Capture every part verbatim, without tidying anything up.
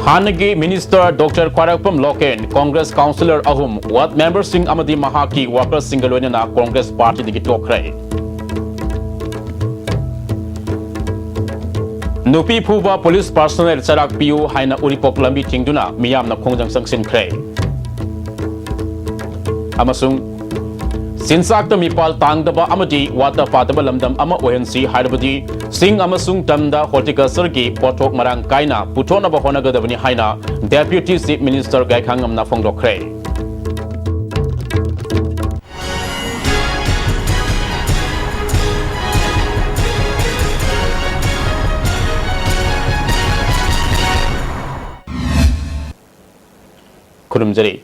ꯍꯥꯟꯅꯒꯤ minister doctor ꯈ꯭ꯋꯥꯏꯔꯥꯛꯄꯝ local Congress counsellor ꯑꯍꯨꯝ, ꯋꯥꯔꯗ ꯃꯦꯝꯕꯔꯁꯤꯡ ꯑꯃꯗꯤ ꯃꯍꯥꯛꯀꯤ ꯋꯥꯔꯀꯔꯁꯤꯡꯒ ꯂꯣꯏꯅꯅ ꯀꯣꯡꯒ꯭ꯔꯦꯁ ꯄꯥꯔꯇꯤꯗꯒꯤ ꯇꯣꯛꯈ꯭ꯔꯦ꯫ ꯅꯨꯄꯤ ꯐꯨꯕ ꯄꯨꯂꯤꯁ ꯄꯥꯔꯁꯣꯅꯦꯜ ꯆꯩꯔꯥꯛ ꯄꯤꯌꯨ ꯍꯥꯏꯅ ꯎꯔꯤꯄꯣꯛ ꯂꯝꯕꯤ ꯊꯤꯡꯗꯨꯅ ꯃꯤꯌꯥꯝꯅ ꯈꯣꯡꯖꯪ ꯆꯪꯁꯤꯟꯈ꯭ꯔꯦ꯫ ꯑꯃꯁꯨꯡ ꯆꯤꯟꯖꯥꯛꯇ ꯃꯤꯄꯥꯜ ꯇꯥꯡꯗꯕ ꯑꯃꯗꯤ ꯋꯥꯠꯇ ꯄꯥꯗꯕ ꯂꯝꯗꯝ ꯑꯃ ꯑꯣꯏꯍꯟꯁꯤ ꯍꯥꯏꯔꯕꯗꯤ ꯆꯤꯡ ꯑꯃꯁꯨꯡ ꯇꯝꯗ ꯍꯣꯔꯇꯤꯀꯜꯆꯔꯒꯤ ꯄꯣꯠꯊꯣꯛ ꯃꯔꯥꯡ ꯀꯥꯏꯅ ꯄꯨꯊꯣꯛꯅꯕ ꯍꯣꯠꯅꯒꯗꯕꯅꯤ ꯍꯥꯏꯅ ꯗꯦꯄ꯭ꯌꯨꯇꯤ ꯆꯤꯐ ꯃꯤꯅꯤꯁꯇꯔ ꯒꯥꯏꯈꯥꯉꯝꯅ ꯐꯣꯡꯗꯣꯛꯈ꯭ꯔꯦ꯫ ꯈꯨꯔꯨꯝꯖꯔꯤ꯫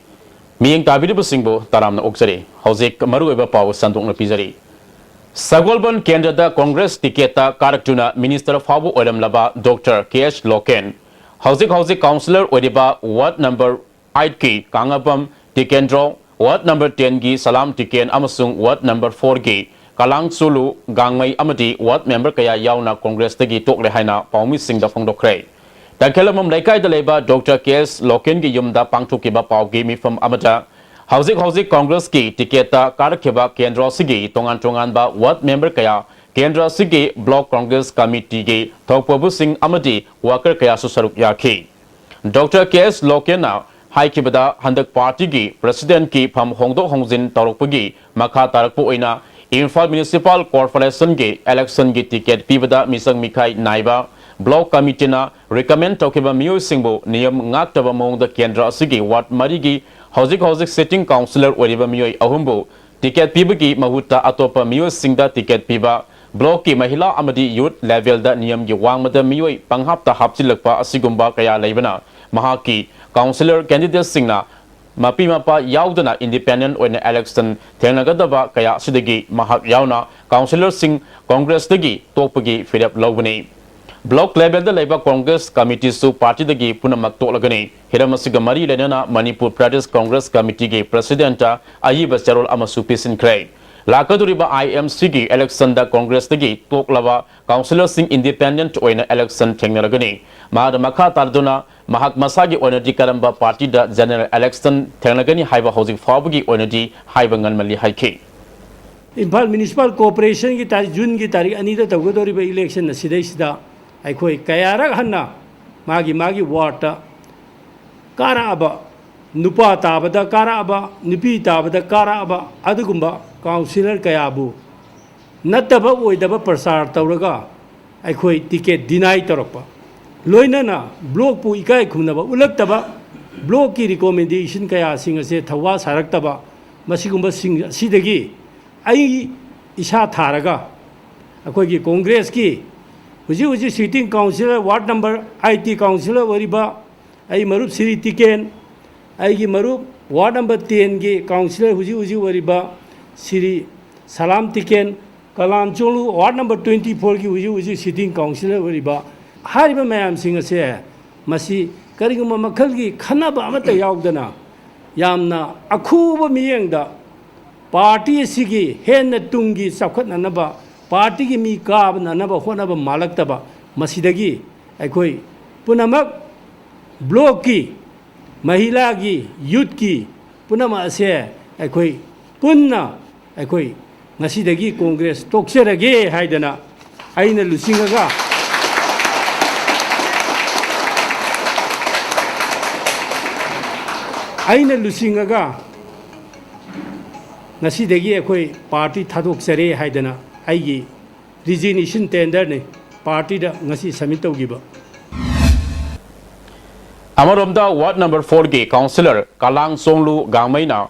ꯃꯤꯠꯌꯦꯡ ꯇꯥꯕꯤꯔꯤꯕꯁꯤꯡꯕꯨ ꯇꯔꯥꯝꯅ ꯑꯣꯛꯆꯔꯤ꯫ ꯍꯧꯖꯤꯛ ꯃꯔꯨꯑꯣꯏꯕ ꯄꯥꯎ ꯁꯟꯗꯣꯛꯅ ꯄꯤꯖꯔꯤ꯫ ꯁꯒꯣꯜꯕꯟ ꯀꯦꯟꯗ꯭ꯔꯗ ꯀꯣꯡꯒ꯭ꯔꯦꯁ ꯇꯤꯀꯦꯠꯇ ꯀꯥꯔꯛꯇꯨꯅ ꯃꯤꯅꯤꯁꯇꯔ ꯐꯥꯎꯕ ꯑꯣꯏꯔꯝꯂꯕ ꯗꯣꯛꯇꯔ ꯀꯦ ꯑꯦꯁ ꯂꯣꯀꯦꯟ ꯍꯧꯖꯤꯛ ꯍꯧꯖꯤꯛ ꯀꯥꯎꯟꯁꯤꯂꯔ ꯑꯣꯏꯔꯤꯕ ꯋꯥꯔꯗ ꯅꯝꯕꯔ ꯑꯥꯏꯠꯀꯤ ꯀꯥꯉꯕꯝ ꯇꯤꯀꯦꯟꯗ꯭ꯔꯣ, ꯋꯥꯔꯗ ꯅꯝꯕꯔ ꯇꯦꯟꯒꯤ ꯁꯂꯥꯝ ꯇꯤꯀꯦꯟ ꯑꯃꯁꯨꯡ ꯋꯥꯔꯗ ꯅꯝꯕꯔ ꯐꯣꯔꯒꯤ ꯀꯂꯥꯡꯆꯣꯂꯨ ꯒꯥꯡꯃꯩ ꯑꯃꯗꯤ ꯋꯥꯔꯗ ꯃꯦꯝꯕꯔ ꯀꯌꯥ ꯌꯥꯎꯅ ꯀꯣꯡꯒ꯭ꯔꯦꯁꯇꯒꯤ ꯇꯣꯛꯂꯦ ꯍꯥꯏꯅ ꯄꯥꯎꯃꯤꯁꯤꯡꯗ ꯐꯣꯡꯗꯣꯛꯈ꯭ꯔꯦ꯫ ꯇꯈꯦꯂꯝꯕꯝ ꯂꯩꯀꯥꯏꯗ ꯂꯩꯕ ꯗꯣꯛꯇꯔ ꯀꯦ ꯑꯦꯁ ꯂꯣꯀꯦꯟꯒꯤ ꯌꯨꯝꯗ ꯄꯥꯡꯊꯣꯛꯈꯤꯕ ꯄꯥꯎꯒꯤ ꯃꯤꯐꯝ ꯑꯃꯗ ꯍꯧꯖꯤꯛ ꯍꯧꯖꯤꯛ ꯀꯣꯡꯒ꯭ꯔꯦꯁꯀꯤ ꯇꯤꯀꯦꯠꯇ ꯀꯥꯔꯛꯈꯤꯕ ꯀꯦꯟꯗ꯭ꯔ ꯑꯁꯤꯒꯤ ꯇꯣꯉꯥꯟ ꯇꯣꯉꯥꯟꯕ ꯋꯥꯔꯗ ꯃꯦꯝꯕꯔ ꯀꯌꯥ, ꯀꯦꯟꯗ꯭ꯔ ꯑꯁꯤꯒꯤ ꯕ꯭ꯂꯣꯛ ꯀꯣꯡꯒ꯭ꯔꯦꯁ ꯀꯃꯤꯇꯤꯒꯤ ꯊꯧꯄꯨꯕꯁꯤꯡ ꯑꯃꯗꯤ ꯋꯥꯀꯔ ꯀꯌꯥꯁꯨ ꯁꯔꯨꯛ ꯌꯥꯈꯤ꯫ ꯗꯣꯛꯇꯔ ꯀꯦ ꯑꯦꯁ ꯂꯣꯀꯦꯟꯅ ꯍꯥꯏꯈꯤꯕꯗ, ꯍꯟꯗꯛ ꯄꯥꯔꯇꯤꯒꯤ ꯄ꯭ꯔꯁꯤꯗꯦꯟꯠꯀꯤ ꯐꯝ ꯍꯣꯡꯗꯣꯛ ꯍꯣꯡꯖꯤꯟ ꯇꯧꯔꯛꯄꯒꯤ ꯃꯈꯥ ꯇꯥꯔꯛꯄ ꯑꯣꯏꯅ ꯏꯝꯐꯥꯜ ꯃ꯭ꯌꯨꯅꯤꯁꯤꯄꯥꯜ ꯀꯣꯔꯄꯣꯔꯦꯁꯟꯒꯤ ꯏꯂꯦꯛꯁꯟꯒꯤ ꯇꯤꯀꯦꯠ ꯄꯤꯕꯗ ꯃꯤꯆꯪ ꯃꯤꯈꯥꯏ ꯅꯥꯏꯕ, ꯕ꯭ꯂꯣꯛ ꯀꯃꯤꯇꯤꯅ ꯔꯤꯀꯃꯦꯟ ꯇꯧꯈꯤꯕ ꯃꯤꯑꯣꯏꯁꯤꯡꯕꯨ ꯅꯤꯌꯝ ꯉꯥꯛꯇꯕ ꯃꯑꯣꯡꯗ ꯀꯦꯟꯗ꯭ꯔ ꯑꯁꯤꯒꯤ ꯋꯥꯔꯗ ꯃꯔꯤꯒꯤ ꯍꯧꯖꯤꯛ ꯍꯧꯖꯤꯛ ꯁꯤꯇꯤꯡ ꯀꯥꯎꯟꯁꯤꯂꯔ ꯑꯣꯏꯔꯤꯕ ꯃꯤꯑꯣꯏ ꯑꯍꯨꯝꯕꯨ ꯇꯤꯀꯦꯠ ꯄꯤꯕꯒꯤ ꯃꯍꯨꯠꯇ ꯑꯇꯣꯞꯄ ꯃꯤꯑꯣꯏꯁꯤꯡꯗ ꯇꯤꯀꯦꯠ ꯄꯤꯕ, ꯕ꯭ꯂꯣꯛꯀꯤ ꯃꯍꯤꯂꯥ ꯑꯃꯗꯤ ꯌꯨꯊ ꯂꯦꯚꯦꯜꯗ ꯅꯤꯌꯝꯒꯤ ꯋꯥꯡꯃꯗ ꯃꯤꯑꯣꯏ ꯄꯪꯍꯥꯞꯇ ꯍꯥꯞꯆꯤꯜꯂꯛꯄ ꯑꯁꯤꯒꯨꯝꯕ ꯀꯌꯥ ꯂꯩꯕꯅ ꯃꯍꯥꯛꯀꯤ ꯀꯥꯎꯟꯁꯤꯂꯔ ꯀꯦꯟꯗꯤꯗꯦꯠꯁꯤꯡꯅ ꯃꯄꯤ ꯃꯄꯥ ꯌꯥꯎꯗꯅ ꯏꯟꯗꯤꯄꯦꯟꯗꯦꯟꯠ ꯑꯣꯏꯅ ꯏꯂꯦꯛꯁꯟ ꯊꯦꯡꯅꯒꯗꯕ ꯀꯌꯥ ꯑꯁꯤꯗꯒꯤ ꯃꯍꯥꯛ ꯌꯥꯎꯅ ꯀꯥꯎꯟꯁꯤꯂꯔꯁꯤꯡ ꯀꯣꯡꯒ꯭ꯔꯦꯁꯇꯒꯤ ꯇꯣꯛꯄꯒꯤ ꯐꯤꯔꯦꯞ ꯂꯧꯕꯅꯤ꯫ ꯕ꯭ꯂꯣꯛ ꯂꯦꯚꯦꯜꯗ ꯂꯩꯕ ꯀꯣꯡꯒ꯭ꯔꯦꯁ ꯀꯃꯤꯇꯤꯁꯨ ꯄꯥꯔꯇꯤꯗꯒꯤ ꯄꯨꯝꯅꯃꯛ ꯇꯣꯛꯂꯒꯅꯤ꯫ ꯍꯤꯔꯝ ꯑꯁꯤꯒ ꯃꯔꯤ ꯂꯩꯅꯅ ꯃꯅꯤꯄꯨꯔ ꯄ꯭ꯔꯗꯦꯁ ꯀꯣꯡꯒ꯭ꯔꯦꯁ ꯀꯃꯤꯇꯤꯒꯤ ꯄ꯭ꯔꯁꯤꯗꯦꯟꯠꯇ ꯑꯏꯕ ꯆꯦꯔꯣꯜ ꯑꯃꯁꯨ ꯄꯤꯁꯤꯟꯈ꯭ꯔꯦ꯫ ꯂꯥꯛꯀꯗꯧꯔꯤꯕ ꯑꯥꯏ ꯑꯦꯝ ꯁꯤꯒꯤ ꯏꯂꯦꯛꯁꯟꯗ ꯀꯣꯡꯒ꯭ꯔꯦꯁꯇꯒꯤ ꯇꯣꯛꯂꯕ ꯀꯥꯎꯟꯁꯤꯂꯔꯁꯤꯡ ꯏꯟꯗꯤꯄꯦꯟꯗꯦꯟꯠ ꯑꯣꯏꯅ ꯏꯂꯦꯛꯁꯟ ꯊꯦꯡꯅꯔꯒꯅꯤ꯫ ꯃꯍꯥꯛꯅ ꯃꯈꯥ ꯇꯥꯔꯗꯨꯅ ꯃꯍꯥꯛ ꯃꯁꯥꯒꯤ ꯑꯣꯏꯅꯗꯤ ꯀꯔꯝꯕ ꯄꯥꯔꯇꯤꯗ general election ꯊꯦꯡꯅꯒꯅꯤ ꯍꯥꯏꯕ ꯍꯧꯖꯤꯛ ꯐꯥꯎꯕꯒꯤ ꯑꯣꯏꯅꯗꯤ ꯍꯥꯏꯕ ꯉꯝꯃꯜꯂꯤ ꯍꯥꯏꯈꯤ꯫ ꯏꯝꯐꯥꯜ Municipal Corporationꯒꯤ ꯇꯥꯔꯤꯛ, ꯖꯨꯟꯒꯤ ꯇꯥꯔꯤꯛ ꯑꯅꯤꯗ ꯇꯧꯒꯗꯧꯔꯤꯕ election ꯑꯁꯤꯗꯩꯁꯤꯗ ꯑꯩꯈꯣꯏ ꯀꯌꯥꯔꯛ ꯍꯟꯅ ꯃꯥꯒꯤ ꯃꯥꯒꯤ wardꯇ ꯀꯥꯔꯛꯑꯕ, ꯅꯨꯄꯥ ꯇꯥꯕꯗ ꯀꯥꯔꯛꯑꯕ, ꯅꯨꯄꯤ ꯇꯥꯕꯗ ꯀꯥꯔꯛꯑꯕ ꯑꯗꯨꯒꯨꯝꯕ councillor ꯀꯌꯥꯕꯨ ꯅꯠꯇꯕ ꯑꯣꯏꯗꯕ ꯄ꯭ꯔꯆꯥꯔ ꯇꯧꯔꯒ ꯑꯩꯈꯣꯏ ticket deny ꯇꯧꯔꯛꯄ, ꯂꯣꯏꯅꯅ blockꯄꯨ ꯏꯀꯥꯏ ꯈꯨꯝꯅꯕ ꯎꯠꯂꯛꯇꯕ, blockꯀꯤ recommendation ꯀꯌꯥꯁꯤꯡ ꯑꯁꯦ ꯊꯧꯋꯥ ꯁꯥꯔꯛꯇꯕ, ꯃꯁꯤꯒꯨꯝꯕꯁꯤꯡ ꯑꯁꯤꯗꯒꯤ ꯑꯩ ꯏꯁꯥ ꯊꯥꯔꯒ ꯑꯩꯈꯣꯏꯒꯤ Congressꯀꯤ ꯍꯧꯖꯤꯛ ꯍꯧꯖꯤꯛ sitting councillor, ward number eight councillor ꯑꯣꯏꯔꯤꯕ ꯑꯩ ꯃꯔꯨꯞ ꯁꯤꯔꯤ ꯇꯤꯀꯦꯟ, ꯑꯩꯒꯤ ꯃꯔꯨꯞ ward number tenꯒꯤ councillor ꯍꯧꯖꯤꯛ ꯍꯧꯖꯤꯛ ꯑꯣꯏꯔꯤꯕ ꯁꯤꯔꯤ ꯁꯂꯥꯝ ꯇꯤꯀꯦꯟ, ꯀꯂꯥꯟ ꯆꯣꯡꯂꯨ ward number twenty fourꯒꯤ ꯍꯧꯖꯤꯛ ꯍꯧꯖꯤꯛ sitting councillor ꯑꯣꯏꯔꯤꯕ, ꯍꯥꯏꯔꯤꯕ ꯃꯌꯥꯝꯁꯤꯡ ꯑꯁꯦ ꯃꯁꯤ ꯀꯔꯤꯒꯨꯝꯕ ꯃꯈꯜꯒꯤ ꯈꯟꯅꯕ ꯑꯃꯠꯇ ꯌꯥꯎꯗꯅ ꯌꯥꯝꯅ ꯑꯈꯨꯕ ꯃꯤꯠꯌꯦꯡꯗ ꯄꯥꯔꯇꯤ ꯑꯁꯤꯒꯤ ꯍꯦꯟꯅ ꯇꯨꯡꯒꯤ ꯆꯥꯎꯈꯠꯅꯅꯕ, ꯄꯥꯔꯇꯤꯒꯤ ꯃꯤ ꯀꯥꯕꯅꯅꯕ ꯍꯣꯠꯅꯕ ꯃꯥꯜꯂꯛꯇꯕ, ꯃꯁꯤꯗꯒꯤ ꯑꯩꯈꯣꯏ ꯄꯨꯝꯅꯃꯛ blockꯀꯤ, ꯃꯍꯤꯂꯥꯒꯤ, youthꯀꯤ ꯄꯨꯝꯅꯃꯛ ꯑꯁꯦ ꯑꯩꯈꯣꯏ ꯄꯨꯟꯅ ꯑꯩꯈꯣꯏ ꯉꯁꯤꯗꯒꯤ Congress ꯇꯣꯛꯆꯔꯒꯦ ꯍꯥꯏꯗꯅ ꯑꯩꯅ ꯂꯨꯆꯤꯡꯉꯒ, ꯑꯩꯅ ꯂꯨꯆꯤꯡꯉꯒ ꯉꯁꯤꯗꯒꯤ ꯑꯩꯈꯣꯏ ꯄꯥꯔꯇꯤ ꯊꯥꯗꯣꯛꯆꯔꯦ ꯍꯥꯏꯗꯅ ꯑꯩꯒꯤ resignation tenderꯅꯤ ꯄꯥꯔꯇꯤꯗ ꯉꯁꯤ submit ꯇꯧꯈꯤꯕ꯫ ꯑꯃꯔꯣꯝꯗ ward number fourꯒꯤ councillor ꯀꯂꯥꯡ ꯆꯣꯡꯂꯨ ꯒꯥꯡꯃꯩꯅ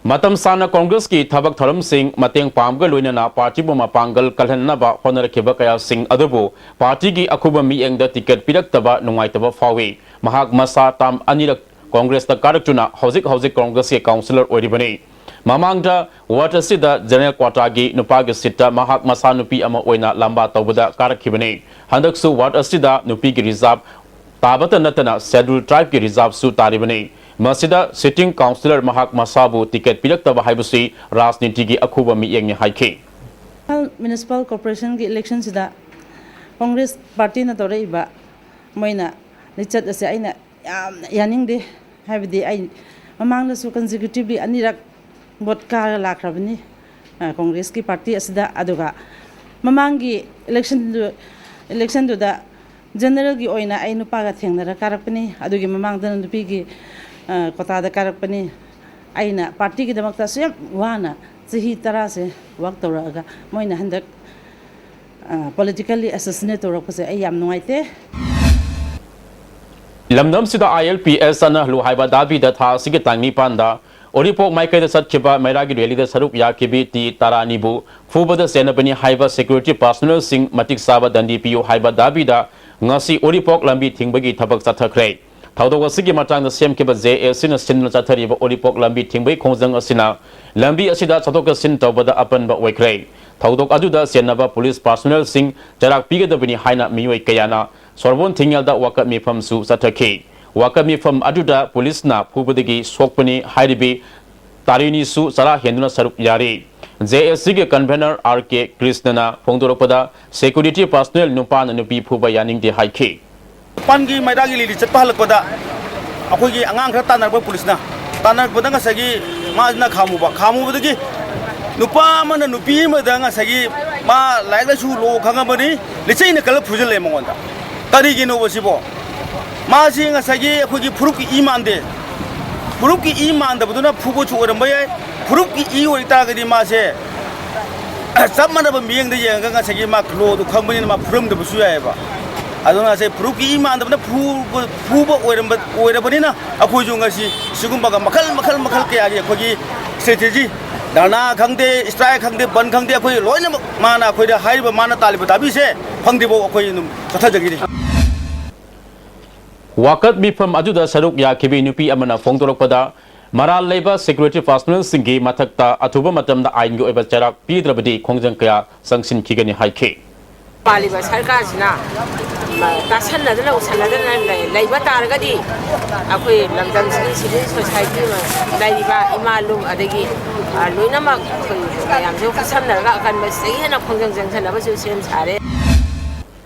ꯃꯇꯝ ꯁꯥꯡꯅ Congressꯀꯤ ꯊꯕꯛ ꯊꯧꯔꯝꯁꯤꯡ ꯃꯇꯦꯡ ꯄꯥꯡꯕꯒ ꯂꯣꯏꯅꯅ ꯄꯥꯔꯇꯤꯕꯨ ꯃꯄꯥꯡꯒꯜ ꯀꯜꯍꯟꯅꯕ ꯍꯣꯠꯅꯔꯛꯈꯤꯕ ꯀꯌꯥꯁꯤꯡ ꯑꯗꯨꯕꯨ ꯄꯥꯔꯇꯤꯒꯤ ꯑꯈꯨꯕ ꯃꯤꯠꯌꯦꯡꯗ ticket ꯄꯤꯔꯛꯇꯕ ꯅꯨꯡꯉꯥꯏꯇꯕ ꯐꯥꯎꯏ꯫ ꯃꯍꯥꯛ ꯃꯁꯥ term ꯑꯅꯤꯔꯛ Congressꯇ ꯀꯥꯔꯛꯇꯨꯅ ꯍꯧꯖꯤꯛ ꯍꯧꯖꯤꯛ Congressꯀꯤ councillor ꯑꯣꯏꯔꯤꯕꯅꯤ꯫ ꯃꯃꯥꯡꯗ ward ꯑꯁꯤꯗ general quotaꯒꯤ ꯅꯨꯄꯥꯒꯤ seatꯇ ꯃꯍꯥꯛ ꯃꯁꯥ ꯅꯨꯄꯤ ꯑꯃ ꯑꯣꯏꯅ ꯂꯝꯕꯥ ꯇꯧꯕꯗ ꯀꯥꯔꯛꯈꯤꯕꯅꯤ꯫ ꯍꯟꯗꯛꯁꯨ ward ꯑꯁꯤꯗ ꯅꯨꯄꯤꯒꯤ reserve ꯇꯥꯕꯇ ꯅꯠꯇꯅ Scheduled Tribeꯀꯤ reserveꯁꯨ ꯇꯥꯔꯤꯕꯅꯤ꯫ ꯃꯁꯤꯗ sitting councillor ꯃꯍꯥꯛ ꯃꯁꯥꯕꯨ ticket ꯄꯤꯔꯛꯇꯕ ꯍꯥꯏꯕꯁꯤ ꯔꯥꯖꯅꯤꯇꯤꯒꯤ ꯑꯈꯨꯕ ꯃꯤꯠꯌꯦꯡꯅꯤ ꯍꯥꯏꯈꯤ꯫ ꯏꯝꯐꯥꯜ Municipal Corporationꯒꯤ electionꯁꯤꯗ Congress partyꯅ ꯇꯧꯔꯛꯏꯕ ꯃꯣꯏꯅ ꯂꯤꯆꯠ ꯑꯁꯦ ꯑꯩꯅ ꯌꯥꯝꯅ ꯌꯥꯅꯤꯡꯗꯦ꯫ ꯍꯥꯏꯕꯗꯤ ꯑꯩ ꯃꯃꯥꯡꯗꯁꯨ consecutively ꯑꯅꯤꯔꯛ ꯚꯣꯠ ꯀꯥꯔꯒ ꯂꯥꯛꯈ꯭ꯔꯕꯅꯤ, ꯑ, ꯀꯣꯡꯒ꯭ꯔꯦꯁꯀꯤ ꯄꯥꯔꯇꯤ ꯑꯁꯤꯗ꯫ ꯑꯗꯨꯒ ꯃꯃꯥꯡꯒꯤ ꯏꯂꯦꯛꯁꯟꯗꯨ, ꯏꯂꯦꯛꯁꯟꯗꯨꯗ ꯖꯦꯅꯔꯦꯜꯒꯤ ꯑꯣꯏꯅ ꯑꯩ ꯅꯨꯄꯥꯒ ꯊꯦꯡꯅꯔ ꯀꯥꯔꯛꯄꯅꯤ꯫ ꯑꯗꯨꯒꯤ ꯃꯃꯥꯡꯗꯅ ꯅꯨꯄꯤꯒꯤ, ꯑ, ꯀꯣꯇꯥꯗ ꯀꯥꯔꯛꯄꯅꯤ꯫ ꯑꯩꯅ ꯄꯥꯔꯇꯤꯒꯤꯗꯃꯛꯇ ꯑꯁꯨꯛ ꯌꯥꯝ ꯋꯥꯅ ꯆꯍꯤ ꯇꯔꯥꯁꯦ ꯋꯥꯛ ꯇꯧꯔꯛꯑꯒ ꯃꯣꯏꯅ ꯍꯟꯗꯛ, ꯑ, politically assassinate ꯇꯧꯔꯛꯄꯁꯦ ꯑꯩ ꯌꯥꯝ ꯅꯨꯡꯉꯥꯏꯇꯦ꯫ ꯂꯝꯗꯝꯁꯤꯗ ꯑꯥꯏ ꯑꯦꯜ ꯄꯤ ꯑꯦꯁ ꯆꯠꯅꯍꯜꯂꯨ ꯍꯥꯏꯕ ꯗꯥꯕꯤꯗ ꯊꯥ ꯑꯁꯤꯒꯤ ꯇꯥꯡ ꯅꯤꯄꯥꯟꯗ ꯎꯔꯤꯄꯣꯛ ꯃꯥꯏꯀꯩꯗ ꯆꯠꯈꯤꯕ ꯃꯩꯔꯥꯒꯤ ꯔꯦꯂꯤꯗ ꯁꯔꯨꯛ ꯌꯥꯈꯤꯕꯤ ꯇꯤ ꯇꯔꯥꯅꯤꯕꯨ ꯐꯨꯕꯗ ꯆꯦꯟꯅꯕꯅꯤ ꯍꯥꯏꯕ ꯁꯦꯀ꯭ꯌꯨꯔꯤꯇꯤ ꯄꯥꯔꯁꯣꯅꯦꯜꯁꯤꯡ ꯃꯇꯤꯛ ꯆꯥꯕ ꯗꯟꯗꯤ ꯄꯤꯌꯨ ꯍꯥꯏꯕ ꯗꯥꯕꯤꯗ ꯉꯁꯤ ꯎꯔꯤꯄꯣꯛ ꯂꯝꯕꯤ ꯊꯤꯡꯕꯒꯤ ꯊꯕꯛ ꯆꯠꯊꯈ꯭ꯔꯦ꯫ ꯊꯧꯗꯣꯛ ꯑꯁꯤꯒꯤ ꯃꯇꯥꯡꯗ ꯁꯦꯝꯈꯤꯕ ꯖꯦ ꯑꯦ ꯁꯤꯅ ꯁꯤꯟꯗꯨꯅ ꯆꯠꯊꯔꯤꯕ ꯎꯔꯤꯄꯣꯛ ꯂꯝꯕꯤ ꯊꯤꯡꯕꯒꯤ ꯈꯣꯡꯖꯪ ꯑꯁꯤꯅ ꯂꯝꯕꯤ ꯑꯁꯤꯗ ꯆꯠꯊꯣꯛ ꯆꯠꯁꯤꯟ ꯇꯧꯕꯗ ꯑꯄꯟꯕ ꯑꯣꯏꯈ꯭ꯔꯦ꯫ ꯊꯧꯗꯣꯛ ꯑꯗꯨꯗ ꯆꯦꯟꯅꯕ ꯄꯨꯂꯤꯁ ꯄꯥꯔꯁꯣꯅꯦꯜꯁꯤꯡ ꯆꯩꯔꯥꯛ ꯄꯤꯒꯗꯕꯅꯤ ꯍꯥꯏꯅ ꯃꯤꯑꯣꯏ ꯀꯌꯥꯅ ꯁꯣꯔꯕꯣꯟ ꯊꯤꯡꯉꯦꯜꯗ ꯋꯥꯀꯠ ꯃꯤꯐꯝꯁꯨ ꯆꯠꯊꯈꯤ꯫ ꯋꯥꯀꯠ ꯃꯤꯐꯝ ꯑꯗꯨꯗ ꯄꯨꯂꯤꯁꯅ ꯐꯨꯕꯗꯒꯤ ꯁꯣꯛꯄꯅꯤ ꯍꯥꯏꯔꯤꯕꯤ ꯇꯥꯔꯤꯅꯤꯁꯨ ꯆꯔꯥ ꯍꯦꯟꯗꯨꯅ ꯁꯔꯨꯛ ꯌꯥꯔꯤ꯫ ꯖꯦ ꯑꯦ ꯁꯤꯒꯤ ꯀꯟꯚꯦꯅꯔ ꯑꯥꯔ ꯀꯦ ꯀ꯭ꯔꯤꯁꯅꯅ ꯐꯣꯡꯗꯣꯔꯛꯄꯗ, ꯁꯦꯀ꯭ꯌꯨꯔꯤꯇꯤ ꯄꯥꯔꯁꯣꯅꯦꯜ ꯅꯨꯄꯥꯅ ꯅꯨꯄꯤ ꯐꯨꯕ ꯌꯥꯅꯤꯡꯗꯦ ꯍꯥꯏꯈꯤ꯫ ꯃꯄꯥꯟꯒꯤ ꯃꯩꯔꯥꯒꯤ ꯂꯤꯂꯤ ꯆꯠꯄ ꯍꯜꯂꯛꯄꯗ ꯑꯩꯈꯣꯏꯒꯤ ꯑꯉꯥꯡ ꯈꯔ ꯇꯥꯟꯅꯔꯛꯄ ꯄꯨꯂꯤꯁꯅ꯫ ꯇꯥꯟꯅꯔꯛꯄꯗ ꯉꯁꯥꯏꯒꯤ ꯃꯥꯁꯤꯅ ꯈꯥꯝꯃꯨꯕ, ꯈꯥꯝꯃꯨꯕꯗꯒꯤ ꯅꯨꯄꯥ ꯑꯃꯅ ꯅꯨꯄꯤ ꯑꯃꯗ ꯉꯁꯥꯏꯒꯤ ꯃꯥ ꯂꯥꯏꯔꯤꯛ ꯂꯥꯏꯁꯨ ꯂꯣ ꯈꯪꯉꯕꯅꯤ, ꯂꯤꯆꯩꯅ ꯀꯜꯂ ꯐꯨꯖꯜꯂꯦ ꯃꯉꯣꯟꯗ꯫ ꯀꯔꯤꯒꯤꯅꯣꯕ ꯁꯤꯕꯣ? ꯃꯥꯁꯤ ꯉꯁꯥꯏꯒꯤ ꯑꯩꯈꯣꯏꯒꯤ ꯐꯨꯔꯨꯞꯀꯤ ꯏ ꯃꯥꯟꯗꯦ꯫ ꯐꯨꯔꯨꯞꯀꯤ ꯏ ꯃꯥꯟꯗꯕꯗꯨꯅ ꯐꯨꯕꯁꯨ ꯑꯣꯏꯔꯝꯕ ꯌꯥꯏ꯫ ꯐꯨꯔꯨꯞꯀꯤ ꯏ ꯑꯣꯏꯇꯥꯔꯒꯗꯤ ꯃꯥꯁꯦ ꯆꯞ ꯃꯥꯟꯅꯕ ꯃꯤꯠꯌꯦꯡꯗ ꯌꯦꯡꯉꯒ ꯉꯁꯥꯏꯒꯤ ꯃꯥ ꯂꯣꯗꯨ ꯈꯪꯕꯅꯤꯅ ꯃꯥ ꯐꯨꯔꯝꯗꯕꯁꯨ ꯌꯥꯏꯑꯕ꯫ ꯑꯗꯨꯅ ꯉꯁꯥꯏ ꯐꯨꯔꯨꯞꯀꯤ ꯏ ꯃꯥꯟꯗꯕꯅ ꯐꯨꯕ, ꯐꯨꯕ ꯑꯣꯏꯔꯝꯕ, ꯑꯣꯏꯔꯕꯅꯤꯅ ꯑꯩꯈꯣꯏꯁꯨ ꯉꯁꯤ ꯁꯤꯒꯨꯝꯕꯒ ꯃꯈꯜ, ꯃꯈꯜ, ꯃꯈꯜ ꯀꯌꯥꯒꯤ ꯑꯩꯈꯣꯏꯒꯤ strategy, ꯙꯔꯅꯥ ꯈꯪꯗꯦ, strike ꯈꯪꯗꯦ, ꯕꯟ ꯈꯪꯗꯦ, ꯑꯩꯈꯣꯏ ꯂꯣꯏꯅꯃꯛ ꯃꯥꯅ ꯑꯩꯈꯣꯏꯗ ꯍꯥꯏꯔꯤꯕ, ꯃꯥꯅ ꯇꯥꯜꯂꯤꯕ ꯗꯥꯕꯤꯁꯦ ꯐꯪꯗ꯭ꯔꯤꯐꯥꯎ ꯑꯩꯈꯣꯏ ꯑꯗꯨꯝ ꯆꯠꯊꯖꯈꯤꯅꯤ꯫ ꯋꯥꯀꯠ ꯃꯤꯐꯝ ꯑꯗꯨꯗ ꯁꯔꯨꯛ ꯌꯥꯈꯤꯕꯤ ꯅꯨꯄꯤ ꯑꯃꯅ ꯐꯣꯡꯗꯣꯔꯛꯄꯗ, ꯃꯔꯥꯜ ꯂꯩꯕ ꯁꯦꯀ꯭ꯌꯨꯔꯤꯇꯤ ꯄꯥꯔꯁꯣꯅꯦꯜꯁꯤꯡꯒꯤ ꯃꯊꯛꯇ ꯑꯊꯨꯕ ꯃꯇꯝꯗ ꯑꯥꯏꯟꯒꯤ ꯑꯣꯏꯕ ꯆꯩꯔꯥꯛ ꯄꯤꯗ꯭ꯔꯕꯗꯤ ꯈꯣꯡꯖꯪ ꯀꯌꯥ ꯆꯪꯁꯤꯟꯈꯤꯒꯅꯤ ꯍꯥꯏꯈꯤ꯫ ꯄꯥꯜꯂꯤꯕ ꯁꯔꯀꯥꯔꯁꯤꯅ ꯇꯥꯁꯟꯅꯗꯅ ꯎꯁꯟꯅꯗꯅ ꯂꯩ-, ꯂꯩꯕ ꯇꯥꯔꯒꯗꯤ ꯑꯩꯈꯣꯏ ꯂꯝꯗꯝꯁꯤꯒꯤ civil society ꯂꯩꯔꯤꯕ ꯏꯃꯥ ꯂꯨꯞ ꯑꯗꯒꯤ, ꯑ, ꯂꯣꯏꯅꯃꯛ ꯑꯩꯈꯣꯏ ꯃꯌꯥꯝꯁꯨ ꯈꯨꯠꯁꯝꯅꯔꯒ ꯑꯀꯟꯕꯁꯤꯗꯒꯤ ꯍꯦꯟꯅ ꯈꯣꯡꯖꯪ ꯆꯪꯁꯟꯅꯕꯁꯨ ꯁꯦꯝ ꯁꯥꯔꯦ꯫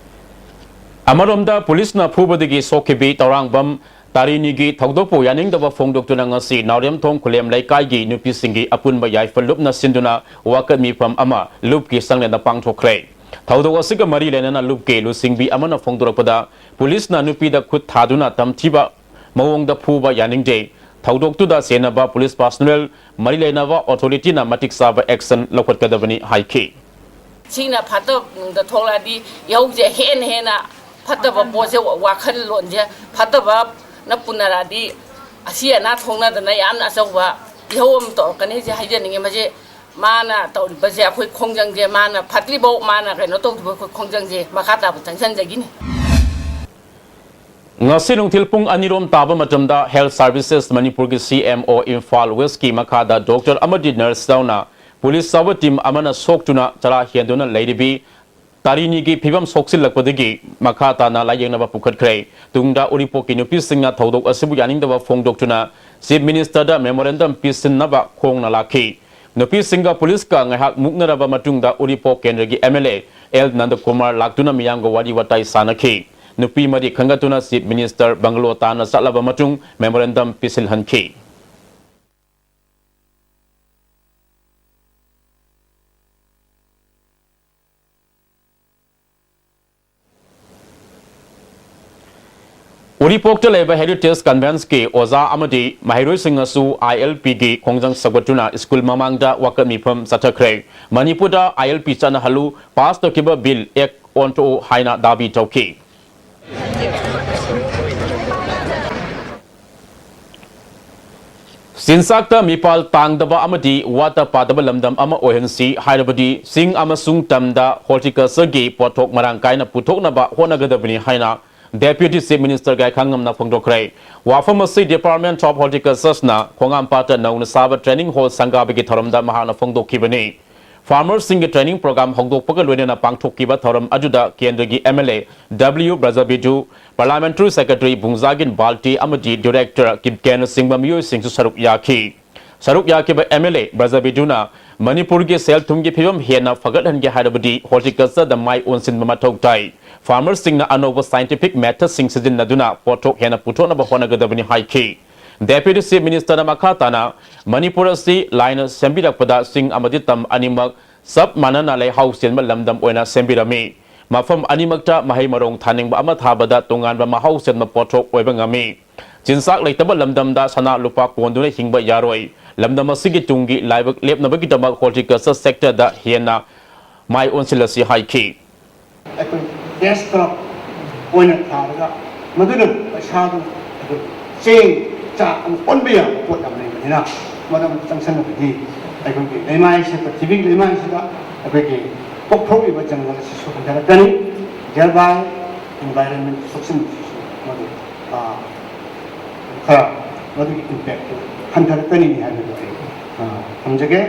ꯑꯃꯔꯣꯝꯗ, ꯄꯨꯂꯤꯁꯅ ꯐꯨꯕꯗꯒꯤ ꯁꯣꯛꯈꯤꯕꯤ ꯇꯧꯔꯥꯡꯕꯝ ꯇꯥꯔꯤꯅꯤꯒꯤ ꯊꯧꯗꯣꯛꯄꯨ ꯌꯥꯅꯤꯡꯗꯕ ꯐꯣꯡꯗꯣꯛꯇꯨꯅ ꯉꯁꯤ ꯅꯥꯎꯔꯦꯝꯊꯣꯡ ꯈꯨꯂꯦꯝ ꯂꯩꯀꯥꯏꯒꯤ ꯅꯨꯄꯤꯁꯤꯡꯒꯤ ꯑꯄꯨꯟꯕ ꯌꯥꯏꯐ ꯂꯨꯞꯅ ꯁꯤꯟꯗꯨꯅ ꯋꯥꯀꯠ ꯃꯤꯐꯝ ꯑꯃ ꯂꯨꯞꯀꯤ ꯆꯪꯂꯦꯟꯗ ꯄꯥꯡꯊꯣꯛꯈ꯭ꯔꯦ꯫ ꯊꯧꯗꯣꯛ ꯑꯁꯤꯒ ꯃꯔꯤ ꯂꯩꯅꯅ ꯂꯨꯞꯀꯤ ꯂꯨꯆꯤꯡꯕꯤ ꯑꯃꯅ ꯐꯣꯡꯗꯣꯔꯛꯄꯗ, ꯄꯨꯂꯤꯁꯅ ꯅꯨꯄꯤꯗ ꯈꯨꯠ ꯊꯥꯗꯨꯅ ꯇꯝꯊꯤꯕ ꯃꯑꯣꯡꯗ ꯐꯨꯕ ꯌꯥꯅꯤꯡꯗꯦ꯫ ꯊꯧꯗꯣꯛꯇꯨꯗ ꯆꯦꯟꯅꯕ ꯄꯨꯂꯤꯁ ꯄꯥꯔꯁꯣꯅꯦꯜ, ꯃꯔꯤ ꯂꯩꯅꯕ ꯑꯣꯊꯣꯔꯤꯇꯤꯅ ꯃꯇꯤꯛ ꯆꯥꯕ ꯑꯦꯛꯁꯟ ꯂꯧꯈꯠꯀꯗꯕꯅꯤ ꯍꯥꯏꯈꯤ꯫ ꯁꯤꯅ ꯐꯠꯇꯕꯗ ꯊꯣꯛꯂꯛꯑꯗꯤ ꯏꯍꯧꯁꯦ ꯍꯦꯟꯅ ꯍꯦꯟꯅ ꯐꯠꯇꯕ ꯄꯣꯠꯁꯦ, ꯋꯥꯈꯜꯂꯣꯟꯁꯦ ꯐꯠꯇꯕꯅ ꯄꯨꯅꯔꯛꯑꯗꯤ ꯑꯁꯤ ꯑꯅꯥ ꯊꯣꯛꯅꯗꯅ ꯌꯥꯝꯅ ꯑꯆꯧꯕ ꯏꯍꯧ ꯑꯃ ꯇꯧꯔꯛꯀꯅꯤꯁꯦ ꯍꯥꯏꯖꯅꯤꯡꯉꯤ꯫ ꯃꯁꯤ ꯃꯥꯅ ꯇꯧꯔꯤꯕꯁꯦ ꯑꯩꯈꯣꯏ ꯈꯣꯡꯖꯪꯁꯦ, ꯃꯥꯅ ꯐꯠꯇ꯭ꯔꯤꯐꯥꯎ ꯃꯥꯅ ꯀꯩꯅꯣ ꯇꯧꯗ꯭ꯔꯤꯕ ꯑꯩꯈꯣꯏ ꯈꯣꯡꯖꯪꯁꯦ ꯃꯈꯥ ꯇꯥꯕ ꯆꯪꯁꯤꯟꯖꯈꯤꯅꯤ꯫ ꯉꯁꯤ ꯅꯨꯡꯊꯤꯜ ꯄꯨꯡ ꯑꯅꯤꯔꯣꯝ ꯇꯥꯕ ꯃꯇꯝꯗ Health Services ꯃꯅꯤꯄꯨꯔꯒꯤ C M O ꯏꯝꯐꯥꯜ ꯋꯦꯁꯀꯤ ꯃꯈꯥꯗ ꯗꯣꯛꯇꯔ ꯑꯃꯗꯤ ꯅꯔꯁ ꯌꯥꯎꯅ ꯄꯨꯂꯤꯁ ꯌꯥꯎꯕ ꯇꯤꯝ ꯑꯃꯅ ꯁꯣꯛꯇꯨꯅ ꯆꯔꯥ ꯍꯦꯟꯗꯨꯅ ꯂꯩꯔꯤꯕꯤ ꯇꯥꯔꯤꯅꯤꯒꯤ ꯐꯤꯕꯝ ꯁꯣꯛꯆꯤꯜꯂꯛꯄꯗꯒꯤ ꯃꯈꯥ ꯇꯥꯅ ꯂꯥꯌꯦꯡꯅꯕ ꯄꯨꯈꯠꯈ꯭ꯔꯦ꯫ ꯇꯨꯡꯗ ꯎꯔꯤꯄꯣꯛꯀꯤ ꯅꯨꯄꯤꯁꯤꯡꯅ ꯊꯧꯗꯣꯛ ꯑꯁꯤꯕꯨ ꯌꯥꯅꯤꯡꯗꯕ ꯐꯣꯡꯗꯣꯛꯇꯨꯅ Chief Minister ꯗ memorandum ꯄꯤꯁꯤꯟꯅꯕ ꯈꯣꯡꯅ ꯂꯥꯛꯈꯤ꯫ ꯅꯨꯄꯤꯁꯤꯡꯒ ꯄꯨꯂꯤꯁꯀ ꯉꯥꯏꯍꯥꯛ ꯃꯨꯛꯅꯔꯕ ꯃꯇꯨꯡꯗ ꯎꯔꯤꯄꯣꯛ ꯀꯦꯟꯗ꯭ꯔꯒꯤ M L A L ꯅꯟꯗꯀꯨꯃꯥꯔ ꯂꯥꯛꯇꯨꯅ ꯃꯤꯌꯥꯝꯒ ꯋꯥꯔꯤ ꯋꯥꯇꯥꯏ ꯁꯥꯟꯅꯈꯤ꯫ ꯅꯨꯄꯤ ꯃꯔꯤ ꯈꯟꯒꯠꯇꯨꯅ Chief Minister ꯕꯪꯒꯂꯣ ꯇꯥꯟꯅ ꯆꯠꯂꯕ ꯃꯇꯨꯡ memorandum ꯄꯤꯁꯤꯜꯍꯟꯈꯤ꯫ ꯎꯔꯤꯄꯣꯛꯇ ꯂꯩꯕ Heritage Convent ꯀꯤ ꯑꯣꯖꯥ ꯑꯃꯗꯤ ꯃꯍꯩꯔꯣꯏꯁꯤꯡꯅꯁꯨ I L P ꯒꯤ ꯈꯣꯡꯖꯪ ꯁꯧꯒꯠꯇꯨꯅ ꯁ꯭ꯀꯨꯜ ꯃꯃꯥꯡꯗ ꯋꯥꯀꯠ ꯃꯤꯐꯝ ꯆꯠꯊꯈ꯭ꯔꯦ꯫ ꯃꯅꯤꯄꯨꯔꯗ I L P ꯆꯠꯅꯍꯜꯂꯨ, ꯄꯥꯁ ꯇꯧꯈꯤꯕ ꯕꯤꯜ ꯑꯦꯛ ꯑꯣꯟꯊꯣꯛꯎ ꯍꯥꯏꯅ ꯗꯥꯕꯤ ꯇꯧꯈꯤ꯫ ꯆꯤꯟꯖꯥꯛꯇ ꯃꯤꯄꯥꯜ ꯇꯥꯡꯗꯕ ꯑꯃꯗꯤ ꯋꯥꯠꯇ ꯄꯥꯗꯕ ꯂꯝꯗꯝ ꯑꯃ ꯑꯣꯏꯍꯟꯁꯤ ꯍꯥꯏꯔꯕꯗꯤ ꯆꯤꯡ ꯑꯃꯁꯨꯡ ꯇꯝꯗ horticulture ꯒꯤ ꯄꯣꯠꯊꯣꯛ ꯃꯔꯥꯡ ꯀꯥꯏꯅ ꯄꯨꯊꯣꯛꯅꯕ ꯍꯣꯠꯅꯒꯗꯕꯅꯤ ꯍꯥꯏꯅ Deputy Chief Minister ꯒꯥꯏꯈꯥꯉꯝꯅ ꯐꯣꯡꯗꯣꯛꯈ꯭ꯔꯦ꯫ ꯋꯥꯐꯝ ꯑꯁꯤ Department of Horticulture ꯅ ꯈꯣꯡꯉꯥꯝꯄꯥꯠꯇ ꯅꯧꯅ ꯁꯥꯕ training hall ꯁꯪꯒꯥꯕꯒꯤ ꯊꯧꯔꯝꯗ ꯃꯍꯥꯛꯅ ꯐꯣꯡꯗꯣꯛꯈꯤꯕꯅꯤ꯫ Farmers ꯁꯤꯡꯒꯤ training program ꯍꯧꯗꯣꯛꯄꯒ ꯂꯣꯏꯅꯅ ꯄꯥꯡꯊꯣꯛꯈꯤꯕ ꯊꯧꯔꯝ ꯑꯗꯨꯗ ꯀꯦꯟꯗ꯭ꯔꯒꯤ M L A W ꯕ꯭ꯔꯖꯕꯤꯖꯨ, Parliamentary Secretary ꯕꯨꯡꯖꯥꯒꯤꯟ ꯕꯥꯜꯇꯤ ꯑꯃꯗꯤ Director ꯀꯤꯞꯀꯦꯟꯅ ꯆꯤꯡꯕ ꯃꯤꯑꯣꯏꯁꯤꯡꯁꯨ ꯁꯔꯨꯛ ꯌꯥꯈꯤ꯫ ꯁꯔꯨꯛ ꯌꯥꯈꯤꯕ M L A ꯕ꯭ꯔꯖꯕꯤꯖꯨꯅ ꯃꯅꯤꯄꯨꯔꯒꯤ ꯁꯦꯜ ꯊꯨꯝꯒꯤ ꯐꯤꯕꯝ ꯍꯦꯟꯅ ꯐꯒꯠꯍꯟꯒꯦ ꯍꯥꯏꯔꯕꯗꯤ horticultureꯗ ꯃꯥꯏ ꯑꯣꯟꯁꯤꯟꯕ ꯃꯊꯧ ꯇꯥꯏ꯫ Farmerꯁꯤꯡꯅ ꯑꯅꯧꯕ scientific methodꯁꯤꯡ ꯁꯤꯖꯤꯟꯅꯗꯨꯅ ꯄꯣꯠꯊꯣꯛ ꯍꯦꯟꯅ ꯄꯨꯊꯣꯛꯅꯕ ꯍꯣꯠꯅꯒꯗꯕꯅꯤ ꯍꯥꯏꯈꯤ꯫ Deputy Chief Ministerꯅ ꯃꯈꯥ ꯇꯥꯅ, ꯃꯅꯤꯄꯨꯔ ꯑꯁꯤ ꯂꯥꯏꯅ ꯁꯦꯝꯕꯤꯔꯛꯄꯗ ꯆꯤꯡ ꯑꯃꯗꯤ ꯇꯝ ꯑꯅꯤꯃꯛ ꯆꯞ ꯃꯥꯟꯅꯅ ꯂꯩꯍꯥꯎ ꯆꯦꯟꯕ ꯂꯝꯗꯝ ꯑꯣꯏꯅ ꯁꯦꯝꯕꯤꯔꯝꯃꯤ꯫ ꯃꯐꯝ ꯑꯅꯤꯃꯛꯇ ꯃꯍꯩ ꯃꯔꯣꯡ ꯊꯥꯅꯤꯡꯕ ꯑꯃ ꯊꯥꯕꯗ ꯇꯣꯉꯥꯟꯕ ꯃꯍꯥꯎ ꯆꯦꯟꯕ ꯄꯣꯠꯊꯣꯛ ꯑꯣꯏꯕ ꯉꯝꯃꯤ꯫ ꯆꯤꯟꯖꯥꯛ ꯂꯩꯇꯕ ꯂꯝꯗꯝꯗ ꯁꯅꯥ ꯂꯨꯄꯥ ꯀꯣꯟꯗꯨꯅ ꯍꯤꯡꯕ ꯌꯥꯔꯣꯏ꯫ ꯂꯝꯗꯝ ꯑꯁꯤꯒꯤ ꯇꯨꯡꯒꯤ ꯂꯥꯏꯕꯛ ꯂꯦꯞꯅꯕꯒꯤꯗꯃꯛ horticulture sectorꯗ ꯍꯦꯟꯅ ꯃꯥꯏ ꯑꯣꯟꯁꯤꯜꯂꯁꯤ ꯍꯥꯏꯈꯤ꯫ ꯑꯩꯈꯣꯏ cash crop ꯑꯣꯏꯅ ꯊꯥꯔꯒ ꯃꯗꯨꯅ ꯄꯩꯁꯥꯗꯨ ꯑꯩꯈꯣꯏ ꯆꯦꯡ ꯆꯥꯛ ꯑꯃ ꯑꯣꯟꯕ ꯌꯥꯕ ꯄꯣꯠ ꯌꯥꯝ ꯂꯩꯕꯅꯤꯅ, ꯃꯗꯨ ꯆꯪꯁꯤꯜꯂꯕꯗꯤ ꯑꯩꯈꯣꯏꯒꯤ ꯂꯩꯃꯥꯏꯁꯤꯗ, ꯄ꯭ꯔꯤꯊꯤꯕꯤꯒꯤ ꯂꯩꯃꯥꯏꯁꯤꯗ ꯑꯩꯈꯣꯏꯒꯤ ꯄꯣꯛꯊꯣꯛꯂꯤꯕ ꯖꯪꯒꯜ ꯑꯁꯤꯁꯨ ꯍꯟꯊꯔꯛꯀꯅꯤ꯫ Thereby environment ꯁꯣꯛꯆꯤꯟꯕꯁꯤꯁꯨ ꯃꯗꯨ, ꯑ, ꯈꯔ ꯃꯗꯨꯒꯤ impactꯇꯨ ꯍꯟꯊꯔꯛꯀꯅꯤ ꯍꯥꯏꯕꯗꯨ ꯑꯩ, ꯑ, ꯊꯝꯖꯒꯦ꯫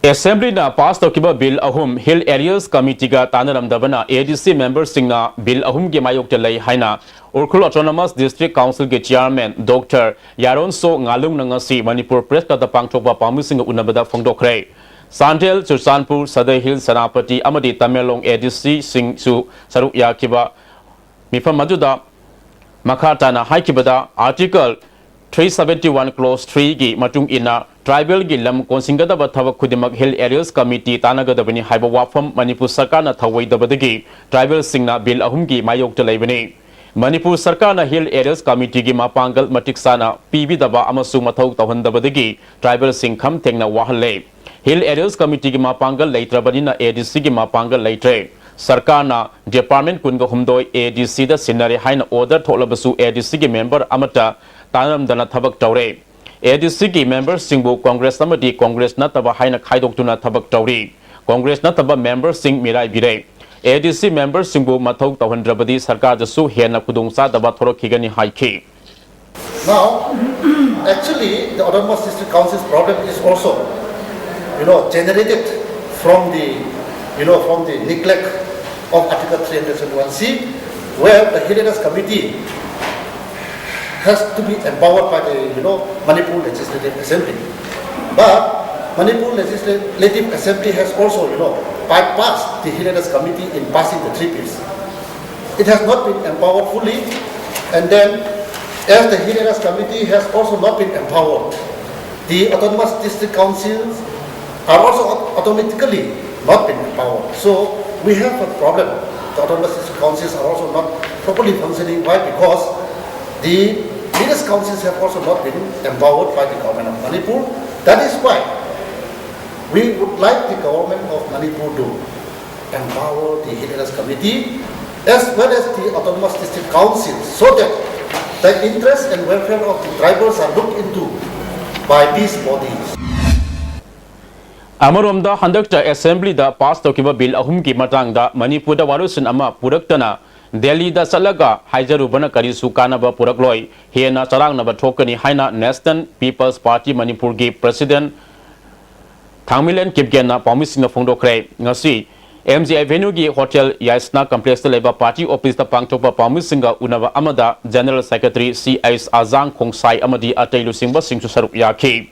Assemblyꯅ pass ꯇꯧꯈꯤꯕ bill ꯑꯍꯨꯝ Hill Areas Committeeꯒ ꯇꯥꯟꯅꯔꯝꯗꯕꯅ ADC memberꯁꯤꯡꯅ bill ꯑꯍꯨꯝꯒꯤ ꯃꯥꯌꯣꯛꯇ ꯂꯩ ꯍꯥꯏꯅ Ukhrul Autonomous District Councilꯒꯤ chairman Doctor ꯌꯥꯏꯔꯣꯟꯁꯣ ꯉꯥꯂꯨꯡꯅ ꯉꯁꯤ ꯃꯅꯤꯄꯨꯔ Press Clubꯇ ꯄꯥꯡꯊꯣꯛꯄ ꯄꯥꯎꯃꯤꯁꯤꯡꯒ ꯎꯅꯕꯗ ꯐꯣꯡꯗꯣꯛꯈ꯭ꯔꯦ꯫ ꯆꯥꯟꯗꯦꯜ, ꯆꯨꯔꯆꯥꯟꯄꯨꯔ, ꯁꯗꯔ ꯍꯤꯜ, ꯁꯦꯅꯥꯄꯇꯤ ꯑꯃꯗꯤ ꯇꯃꯦꯡꯂꯣꯡ ADCꯁꯤꯡꯁꯨ ꯁꯔꯨꯛ ꯌꯥꯈꯤꯕ ꯃꯤꯐꯝ ꯑꯗꯨꯗ ꯃꯈꯥ ꯇꯥꯅ ꯍꯥꯏꯈꯤꯕꯗ, Article three seventy one Clause threeꯒꯤ ꯃꯇꯨꯡ ꯏꯟꯅ tribalꯒꯤ ꯂꯝ ꯀꯣꯟꯁꯤꯟꯒꯗꯕ ꯊꯕꯛ ꯈꯨꯗꯤꯡꯃꯛ Hill Areas Committee ꯇꯥꯟꯅꯒꯗꯕꯅꯤ ꯍꯥꯏꯕ ꯋꯥꯐꯝ ꯃꯅꯤꯄꯨꯔ ꯁꯔꯀꯥꯔꯅ ꯊꯧꯑꯣꯏꯗꯕꯗꯒꯤ tribalꯁꯤꯡꯅ bill ꯑꯍꯨꯝꯒꯤ ꯃꯥꯌꯣꯛꯇ ꯂꯩꯕꯅꯤ꯫ ꯃꯅꯤꯄꯨꯔ ꯁꯔꯀꯥꯔꯅ Hill Areas Committeeꯒꯤ ꯃꯄꯥꯡꯒꯜ ꯃꯇꯤꯛ ꯆꯥꯅ ꯄꯤꯕꯤꯗꯕ ꯑꯃꯁꯨꯡ ꯃꯊꯧ ꯇꯧꯍꯟꯗꯕꯗꯒꯤ tribalꯁꯤꯡ ꯈꯝ ꯊꯦꯡꯅ ꯋꯥꯍꯜꯂꯦ꯫ Hill Areas Committeeꯒꯤ ꯃꯄꯥꯡꯒꯜ ꯂꯩꯇ꯭ꯔꯕꯅꯤꯅ ADCꯒꯤ ꯃꯄꯥꯡꯒꯜ ꯂꯩꯇ꯭ꯔꯦ꯫ ꯁꯔꯀꯥꯔꯅ department ꯀꯨꯟꯒ ꯍꯨꯝꯗꯣꯏ ADCꯗ ꯁꯤꯟꯅꯔꯦ ꯍꯥꯏꯅ order ꯊꯣꯛꯂꯕꯁꯨ ADCꯒꯤ member ꯑꯃꯠꯇ ꯇꯥꯟꯅꯔꯝꯗꯅ ꯊꯕꯛ ꯇꯧꯔꯦ꯫ ADCꯒꯤ memberꯁꯤꯡꯕꯨ Congress ꯑꯃꯗꯤ Congress ꯅꯠꯇꯕ ꯍꯥꯏꯅ ꯈꯥꯏꯗꯣꯛꯇꯨꯅ ꯊꯕꯛ ꯇꯧꯔꯤ꯫ Congress ꯅꯠꯇꯕ memberꯁꯤꯡ ꯃꯤꯔꯥꯏꯕꯤꯔꯦ꯫ ADC memberꯁꯤꯡꯕꯨ ꯃꯊꯧ ꯇꯧꯍꯟꯗ꯭ꯔꯕꯗꯤ ꯁꯔꯀꯥꯔꯗꯁꯨ ꯍꯦꯟꯅ ꯈꯨꯗꯣꯡꯆꯥꯗꯕ ꯊꯣꯔꯛꯈꯤꯒꯅꯤ ꯍꯥꯏꯈꯤ꯫ Now, actually, the Autonomous District Council's problem is also, you know, generated from the, you know, from the neglect of Article three hundred seventy-one C, where the Hill Areas Committee has to be empowered by the, you know, Manipur Legislative Assembly. But Manipur Legislative Assembly has also, you know, bypassed the Hill Areas Committee in passing the three bills. It has not been empowered fully, and then as the Hill Areas Committee has also not been empowered, the autonomous district councils are also aut- automatically not been empowered. So we have a problem. The autonomous district councils are also not properly functioning. Why? Because the various councils have also not been empowered by the government of Manipur. That is why we would like the government of Manipur to empower the Hill Areas Committee as well as the autonomous district councils so that the interests and welfare of the tribals are looked into by these bodies. ꯑꯃꯔꯣꯝꯗ ꯍꯟꯗꯛꯇ ꯑꯦꯁꯦꯝꯕ꯭ꯂꯤꯗ pass ꯇꯧꯈꯤꯕ bill ꯑꯍꯨꯝꯒꯤ ꯃꯇꯥꯡꯗ ꯃꯅꯤꯄꯨꯔꯗ ꯋꯥꯔꯣꯏꯁꯤꯟ ꯑꯃ ꯄꯨꯔꯛꯇꯅ ꯗꯦꯜꯂꯤꯗ ꯆꯠꯂꯒ ꯍꯥꯏꯖꯔꯨꯕꯅ ꯀꯔꯤꯁꯨ ꯀꯥꯟꯅꯕ ꯄꯨꯔꯛꯂꯣꯏ, ꯍꯦꯟꯅ ꯆꯔꯥꯡꯅꯕ ꯊꯣꯛꯀꯅꯤ ꯍꯥꯏꯅ ꯅꯦꯁꯅꯦꯜ ꯄꯤꯄꯜꯁ ꯄꯥꯔꯇꯤ ꯃꯅꯤꯄꯨꯔꯒꯤ ꯄ꯭ꯔꯁꯤꯗꯦꯟꯠ ꯊꯥꯡꯃꯤꯂꯦꯟ ꯀꯤꯞꯒꯦꯟꯅ ꯄꯥꯎꯃꯤꯁꯤꯡꯗ ꯐꯣꯡꯗꯣꯛꯈ꯭ꯔꯦ꯫ ꯉꯁꯤ ꯑꯦꯝ ꯖꯤ ꯑꯦꯚꯦꯅ꯭ꯌꯨꯒꯤ ꯍꯣꯇꯦꯜ ꯌꯥꯏꯁꯅꯥ ꯀꯝꯄ꯭ꯂꯦꯛꯁꯇ ꯂꯩꯕ ꯄꯥꯔꯇꯤ ꯑꯣꯐꯤꯁꯇ ꯄꯥꯡꯊꯣꯛꯄ ꯄꯥꯎꯃꯤꯁꯤꯡꯒ ꯎꯅꯕ ꯑꯃꯗ ꯖꯦꯅꯔꯦꯜ ꯁꯦꯀ꯭ꯔꯦꯇꯔꯤ ꯁꯤ ꯑꯩꯆ ꯑꯖꯥꯡ ꯈꯣꯡꯁꯥꯏ ꯑꯃꯗꯤ ꯑꯇꯩ ꯂꯨꯆꯤꯡꯕꯁꯤꯡꯁꯨ ꯁꯔꯨꯛ ꯌꯥꯈꯤ꯫